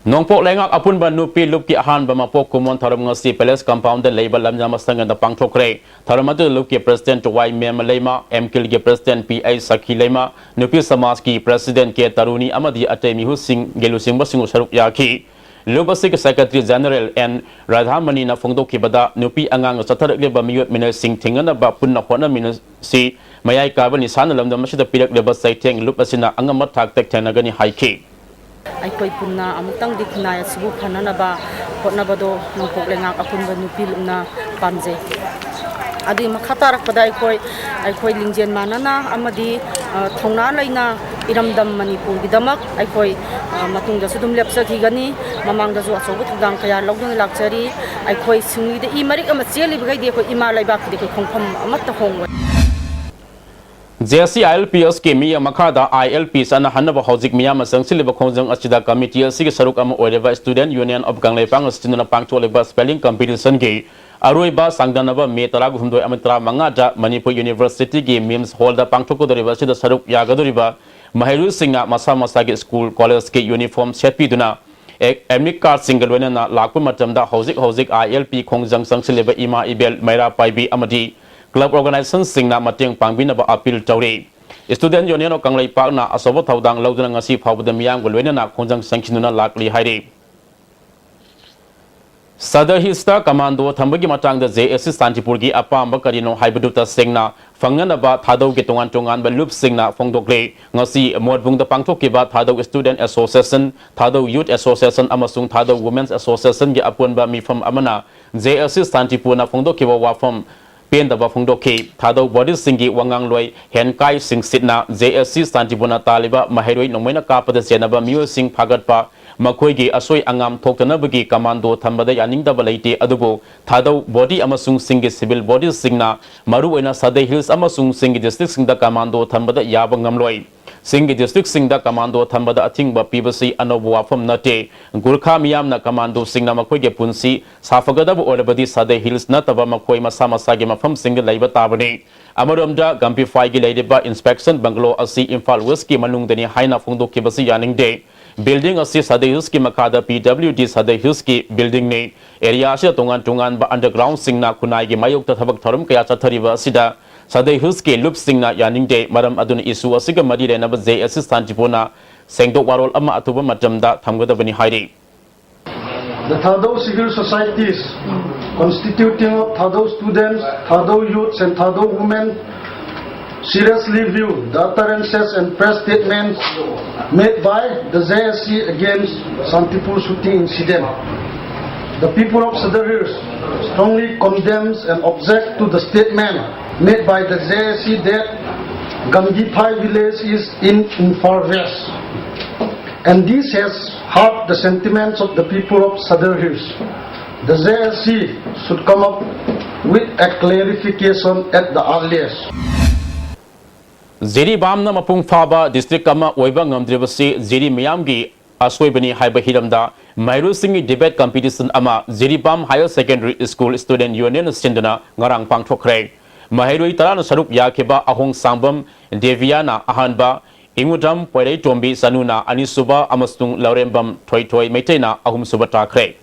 ꯅꯣꯡꯄꯣꯛ ꯂꯩꯉꯥꯛ ꯑꯄꯨꯟꯕ ꯅꯨꯄꯤ ꯂꯨꯞꯀꯤ ꯑꯍꯥꯟꯕ ꯃꯄꯣꯛ ꯀꯨꯝꯑꯣꯟ ꯊꯧꯔꯝ ꯉꯁꯤ Palace Compoundꯗ ꯂꯩꯕ ꯂꯝꯖꯥ ꯃꯁꯪꯗ ꯄꯥꯡꯊꯣꯛꯈ꯭ꯔꯦ꯫ ꯊꯧꯔꯝ ꯑꯗꯨꯗ ꯂꯨꯞꯀꯤ President ꯋꯥꯏ ꯃꯦꯝꯃ ꯂꯩꯃ, ꯑꯦꯝꯀꯤꯜꯒꯤ President ꯄꯤ ꯑꯩ ꯁꯈꯤ ꯂꯩꯃ, ꯅꯨꯄꯤ ꯁꯃꯥꯖꯀꯤ President ꯀꯦ ꯇꯔꯨꯅꯤ ꯑꯃꯗꯤ ꯑꯇꯩ ꯃꯤꯍꯨꯠꯁꯤꯡꯒꯤ ꯂꯨꯆꯤꯡꯕꯁꯤꯡꯕꯨ ꯁꯔꯨꯛ ꯌꯥꯈꯤ꯫ ꯂꯨꯞ ꯑꯁꯤꯒꯤ ꯁꯦꯀ꯭ꯔꯦꯇꯔꯤ ꯖꯦꯅꯔꯦꯜ ꯑꯦꯟ ꯔꯥꯙꯥꯃꯅꯤꯅ ꯐꯣꯡꯗꯣꯛꯈꯤꯕꯗ, ꯅꯨꯄꯤ ꯑꯉꯥꯡꯅ ꯆꯠꯊꯔꯛꯂꯤꯕ ꯃꯤꯑꯣꯠ ꯃꯤꯅꯩꯁꯤꯡ ꯊꯤꯡꯅꯅꯕ ꯄꯨꯟꯅ ꯍꯣꯠꯅꯃꯤꯟꯅꯁꯤ, ꯃꯌꯥꯏ ꯀꯥꯕ ꯅꯤꯁꯥꯅ ꯂꯝꯗꯝ ꯑꯁꯤꯗ ꯄꯤꯔꯛꯂꯤꯕ ꯆꯩꯊꯦꯡ ꯂꯨꯞ ꯑꯁꯤꯅ ꯑꯉꯝꯕ ꯊꯥꯛꯇ ꯊꯦꯡꯅꯒꯅꯤ ꯍꯥꯏꯈꯤ꯫ ꯑꯩꯈꯣꯏ ꯄꯨꯟꯅ ꯑꯃꯨꯛꯇꯪꯗꯤ ꯈꯨꯟꯅꯥꯏ ꯑꯁꯤꯕꯨ ꯐꯅꯅꯕ ꯍꯣꯠꯅꯕꯗꯣ ꯅꯣꯡꯄꯣꯛ ꯂꯩꯉꯥꯛ ꯑꯄꯨꯟꯕ ꯅꯨꯄꯤ ꯂꯨꯞꯅ ꯄꯥꯝꯖꯩ꯫ ꯑꯗꯨꯒꯤ ꯃꯈꯥ ꯇꯥꯔꯛꯄꯗ ꯑꯩꯈꯣꯏ, ꯑꯩꯈꯣꯏ ꯂꯤꯡꯖꯦꯜ ꯃꯥꯟꯅꯅ ꯑꯃꯗꯤ, ꯑ, ꯊꯧꯅꯥ ꯂꯩꯅ ꯏꯔꯝꯗꯝ ꯃꯅꯤꯄꯨꯔꯒꯤꯗꯃꯛ ꯑꯩꯈꯣꯏ, ꯑ, ꯃꯇꯨꯡꯗꯁꯨ ꯑꯗꯨꯝ ꯂꯦꯞꯆꯈꯤꯒꯅꯤ꯫ ꯃꯃꯥꯡꯗꯁꯨ ꯑꯆꯧꯕ ꯊꯧꯗꯥꯡ ꯀꯌꯥ ꯂꯧꯗꯨꯅ ꯂꯥꯛꯆꯔꯤ꯫ ꯑꯩꯈꯣꯏ ꯁꯤꯡꯂꯤꯗ ꯏ ꯃꯔꯤꯛ ꯑꯃ ꯆꯦꯜꯂꯤꯕꯈꯩꯗꯤ ꯑꯩꯈꯣꯏ ꯏꯃꯥ ꯂꯩꯕꯥꯛꯀꯤꯗꯤ ꯑꯩꯈꯣꯏ ꯈꯣꯡꯐꯝ ꯑꯃꯠꯇ ꯍꯣꯡꯂꯣꯏ꯫ J S C I L P S ꯀꯤ ꯃꯤꯠꯌꯦꯡ ꯃꯈꯥꯗ ꯑꯥꯏ ꯑꯦꯜ ꯄꯤ ꯆꯠꯅꯍꯟꯅꯕ ꯍꯧꯖꯤꯛ ꯃꯤꯌꯥꯝꯅ ꯆꯪꯁꯤꯜꯂꯤꯕ ꯈꯣꯡꯖꯪ ꯑꯁꯤꯗ ꯀꯃꯤꯇꯤ ꯑꯁꯤꯒꯤ ꯁꯔꯨꯛ ꯑꯃ ꯑꯣꯏꯔꯤꯕ Student Union of ꯀꯪꯂꯩꯄꯥꯛꯅ ꯁꯤꯟꯗꯨꯅ ꯄꯥꯡꯊꯣꯛꯂꯤꯕ spelling competition ꯒꯤ ꯑꯔꯣꯏꯕ ꯆꯥꯡꯗꯝꯅꯕ ꯃꯦ ꯇꯔꯥꯍꯨꯝꯗꯣꯏ ꯑꯃꯗꯤ ꯇꯔꯥꯃꯉꯥꯗ ꯃꯅꯤꯄꯨꯔ University ꯒꯤ MIMS Hall ꯗ ꯄꯥꯡꯊꯣꯛꯀꯗꯧꯔꯤꯕ ꯑꯁꯤꯗ ꯁꯔꯨꯛ ꯌꯥꯒꯗꯧꯔꯤꯕ ꯃꯍꯩꯔꯣꯏꯁꯤꯡꯅ ꯃꯁꯥ ꯃꯁꯥꯒꯤ school, college ꯀꯤ uniform ꯁꯦꯠꯄꯤꯗꯨꯅ ꯑꯦ-, admit card ꯁꯤꯡꯒ ꯂꯣꯏꯅꯅ ꯂꯥꯛꯄ ꯃꯇꯝꯗ ꯍꯧꯖꯤꯛ ꯍꯧꯖꯤꯛ ꯑꯥꯏ ꯑꯦꯜ ꯄꯤ ꯈꯣꯡꯖꯪ ꯆꯪꯁꯤꯜꯂꯤꯕ ꯏꯃꯥ ꯏꯕꯦꯜ, ꯃꯩꯔꯥ ꯄꯥꯏꯕꯤ ꯑꯃꯗꯤ club organization ꯁꯤꯡꯅ ꯃꯇꯦꯡ ꯄꯥꯡꯕꯤꯅꯕ appeal ꯇꯧꯔꯤ꯫ Student Union of ꯀꯪꯂꯩꯄꯥꯛꯅ ꯑꯆꯧꯕ ꯊꯧꯗꯥꯡ ꯂꯧꯗꯨꯅ ꯉꯁꯤ ꯐꯥꯎꯕꯗ ꯃꯤꯌꯥꯝꯒ ꯂꯣꯏꯅꯅ ꯈꯣꯡꯖꯪ ꯆꯪꯁꯤꯟꯗꯨꯅ ꯂꯥꯛꯂꯤ ꯍꯥꯏꯔꯤ꯫ ꯁꯗꯔ ꯍꯤꯜꯁꯇ commando ꯊꯝꯕꯒꯤ ꯃꯇꯥꯡꯗ ꯖꯦ ꯑꯦꯁ ꯁꯤ ꯁꯥꯟꯇꯤꯄꯨꯔꯒꯤ ꯑꯄꯥꯝꯕ ꯀꯔꯤꯅꯣ ꯍꯥꯏꯕꯗꯨ ꯇꯁꯦꯡꯅ ꯐꯪꯅꯅꯕ ꯊꯥꯗꯧꯒꯤ ꯇꯣꯉꯥꯟ ꯇꯣꯉꯥꯟꯕ ꯂꯨꯞꯁꯤꯡꯅ ꯐꯣꯡꯗꯣꯛꯂꯤ꯫ ꯉꯁꯤ ꯃꯣꯠꯕꯨꯡꯗ ꯄꯥꯡꯊꯣꯛꯈꯤꯕ ꯊꯥꯗꯧ Student Association, ꯊꯥꯗꯧ Youth Association ꯑꯃꯁꯨꯡ ꯊꯥꯗꯧ Women's Association ꯒꯤ ꯑꯄꯨꯟꯕ ꯃꯤꯐꯝ ꯑꯃꯅ ꯖꯦ ꯑꯦꯁ ꯁꯤ ꯁꯥꯟꯇꯤꯄꯨꯔꯅ ꯐꯣꯡꯗꯣꯛꯈꯤꯕ ꯋꯥꯐꯝ ꯄꯦꯟꯗꯕ ꯐꯣꯡꯗꯣꯛꯈꯤ꯫ ꯊꯥꯗꯧ body ꯁꯤꯡꯒꯤ ꯋꯥꯉꯥꯡꯂꯣꯏ ꯍꯦꯟꯀꯥꯏ ꯁꯤꯡꯁꯤꯠꯅ ꯖꯦ ꯑꯦꯁ ꯁꯤ ꯁꯥꯟꯇꯤꯄꯨꯔꯅ ꯇꯥꯜꯂꯤꯕ ꯃꯍꯩꯔꯣꯏ ꯅꯣꯡꯃꯩꯅ ꯀꯥꯞꯄꯗ ꯆꯦꯟꯅꯕ ꯃꯤꯑꯣꯏꯁꯤꯡ ꯐꯥꯒꯠꯄ, ꯃꯈꯣꯏꯒꯤ ꯑꯁꯣꯏ ꯑꯉꯥꯝ ꯊꯣꯛꯇꯅꯕꯒꯤ commando ꯊꯝꯕꯗ ꯌꯥꯅꯤꯡꯗꯕ ꯂꯩꯇꯦ, ꯑꯗꯨꯕꯨ ꯊꯥꯗꯧ body ꯑꯃꯁꯨꯡ ꯁꯤꯡꯒꯤ civil body ꯁꯤꯡꯅ ꯃꯔꯨꯑꯣꯏꯅ ꯁꯗꯩ ꯍꯤꯜꯁ ꯑꯃꯁꯨꯡ ꯁꯤꯡꯒꯤ district ꯁꯤꯡꯗ commando ꯊꯝꯕꯗ ꯌꯥꯕ ꯉꯝꯂꯣꯏ꯫ ꯁꯤꯡꯒꯤ district ꯁꯤꯡꯗ commando ꯊꯝꯕꯗ ꯑꯊꯤꯡꯕ ꯄꯤꯕꯁꯤ ꯑꯅꯧꯕ ꯋꯥꯐꯝ ꯅꯠꯇꯦ꯫ ꯒꯨꯔꯈꯥ ꯃꯤꯌꯥꯝꯅ commando ꯁꯤꯡꯅ ꯃꯈꯣꯏꯒꯤ ꯄꯨꯟꯁꯤ ꯁꯥꯐꯒꯗꯕ ꯑꯣꯏꯔꯕꯗꯤ ꯁꯗꯩ ꯍꯤꯜꯁ ꯅꯠꯇꯕ ꯃꯈꯣꯏ ꯃꯁꯥ ꯃꯁꯥꯒꯤ ꯃꯐꯝꯁꯤꯡꯗ ꯂꯩꯕ ꯇꯥꯕꯅꯤ꯫ ꯑꯃꯔꯣꯝꯗ, ꯒꯝꯄꯤꯐꯥꯏꯒꯤ ꯂꯩꯔꯤꯕ inspection bungalow ꯑꯁꯤ ꯏꯝꯐꯥꯜ West ꯀꯤ ꯃꯅꯨꯡꯗꯅꯤ ꯍꯥꯏꯅ ꯐꯣꯡꯗꯣꯛꯈꯤꯕꯁꯤ ꯌꯥꯅꯤꯡꯗꯦ꯫ Building ꯑꯁꯤ ꯁꯗꯩ ꯍꯤꯜꯁꯀꯤ ꯃꯈꯥꯗ P W D ꯁꯗꯩ ꯍꯤꯜꯁꯀꯤ building ꯅꯤ꯫ Area ꯑꯁꯤꯗ ꯇꯣꯉꯥꯟ ꯇꯣꯉꯥꯟꯕ underground ꯁꯤꯡꯅ ꯈꯨꯟꯅꯥꯏꯒꯤ ꯃꯥꯌꯣꯛꯇ ꯊꯕꯛ ꯊꯧꯔꯝ ꯀꯌꯥ ꯆꯠꯊꯔꯤꯕ ꯑꯁꯤꯗ ꯁꯗꯩ ꯍꯤꯜꯁꯀꯤ ꯂꯨꯞꯁꯤꯡꯅ ꯌꯥꯅꯤꯡꯗꯦ꯫ ꯃꯔꯝ ꯑꯗꯨꯅ issue ꯑꯁꯤꯒ ꯃꯔꯤ ꯂꯩꯅꯕ J S C ꯁꯥꯟꯇꯤꯄꯨꯔꯅ ꯁꯦꯡꯗꯣꯛ ꯋꯥꯔꯣꯜ ꯑꯃ ꯑꯊꯨꯕ ꯃꯇꯝꯗ ꯊꯝꯒꯗꯕꯅꯤ ꯍꯥꯏꯔꯤ꯫ The Thadou civil societies, constituting of Thadou students, Thadou youths, and Thadou women, seriously view the utterances and press statements made by the J S C against Santipur shooting incident. The people of Sadar Hills strongly condemns and object to the statement made by the J S C that Gamgiphai village is in Imphal West. And this has hurt the sentiments of the people of Sadar Hills. The J S C should come up with a clarification at the earliest. ꯖꯤꯔꯤꯕꯥꯝꯅ ꯃꯄꯨꯡ ꯐꯥꯕ district ꯑꯃ ꯑꯣꯏꯕ ꯉꯝꯗ꯭ꯔꯤꯕꯁꯤ ꯖꯤꯔꯤ ꯃꯤꯌꯥꯝꯒꯤ ꯑꯁꯣꯏꯕꯅꯤ ꯍꯥꯏꯕ ꯍꯤꯔꯝꯗ ꯃꯍꯩꯔꯣꯏꯁꯤꯡꯒꯤ debate competition ꯑꯃ ꯖꯤꯔꯤꯕꯥꯝ higher secondary school student ꯌꯨꯅꯤꯌꯟꯅ ꯁꯤꯟꯗꯨꯅ ꯉꯔꯥꯡ ꯄꯥꯡꯊꯣꯛꯈ꯭ꯔꯦ꯫ ꯃꯍꯩꯔꯣꯏ ꯇꯔꯥꯅ ꯁꯔꯨꯛ ꯌꯥꯈꯤꯕ ꯑꯍꯣꯡꯁꯥꯡꯕꯝ ꯗꯦꯕꯤꯌꯥꯅ ꯑꯍꯥꯟꯕ, ꯏꯉꯨꯗ꯭ꯔꯝ ꯄꯣꯏꯔꯩꯇꯣꯝꯕꯤ ꯆꯅꯨꯅ ꯑꯅꯤꯁꯨꯕ ꯑꯃꯁꯨꯡ ꯂꯧꯔꯦꯝꯕꯝ ꯊꯣꯏꯊꯣꯏ ꯃꯩꯇꯩꯅ ꯑꯍꯨꯝꯁꯨꯕ ꯇꯥꯈ꯭ꯔꯦ꯫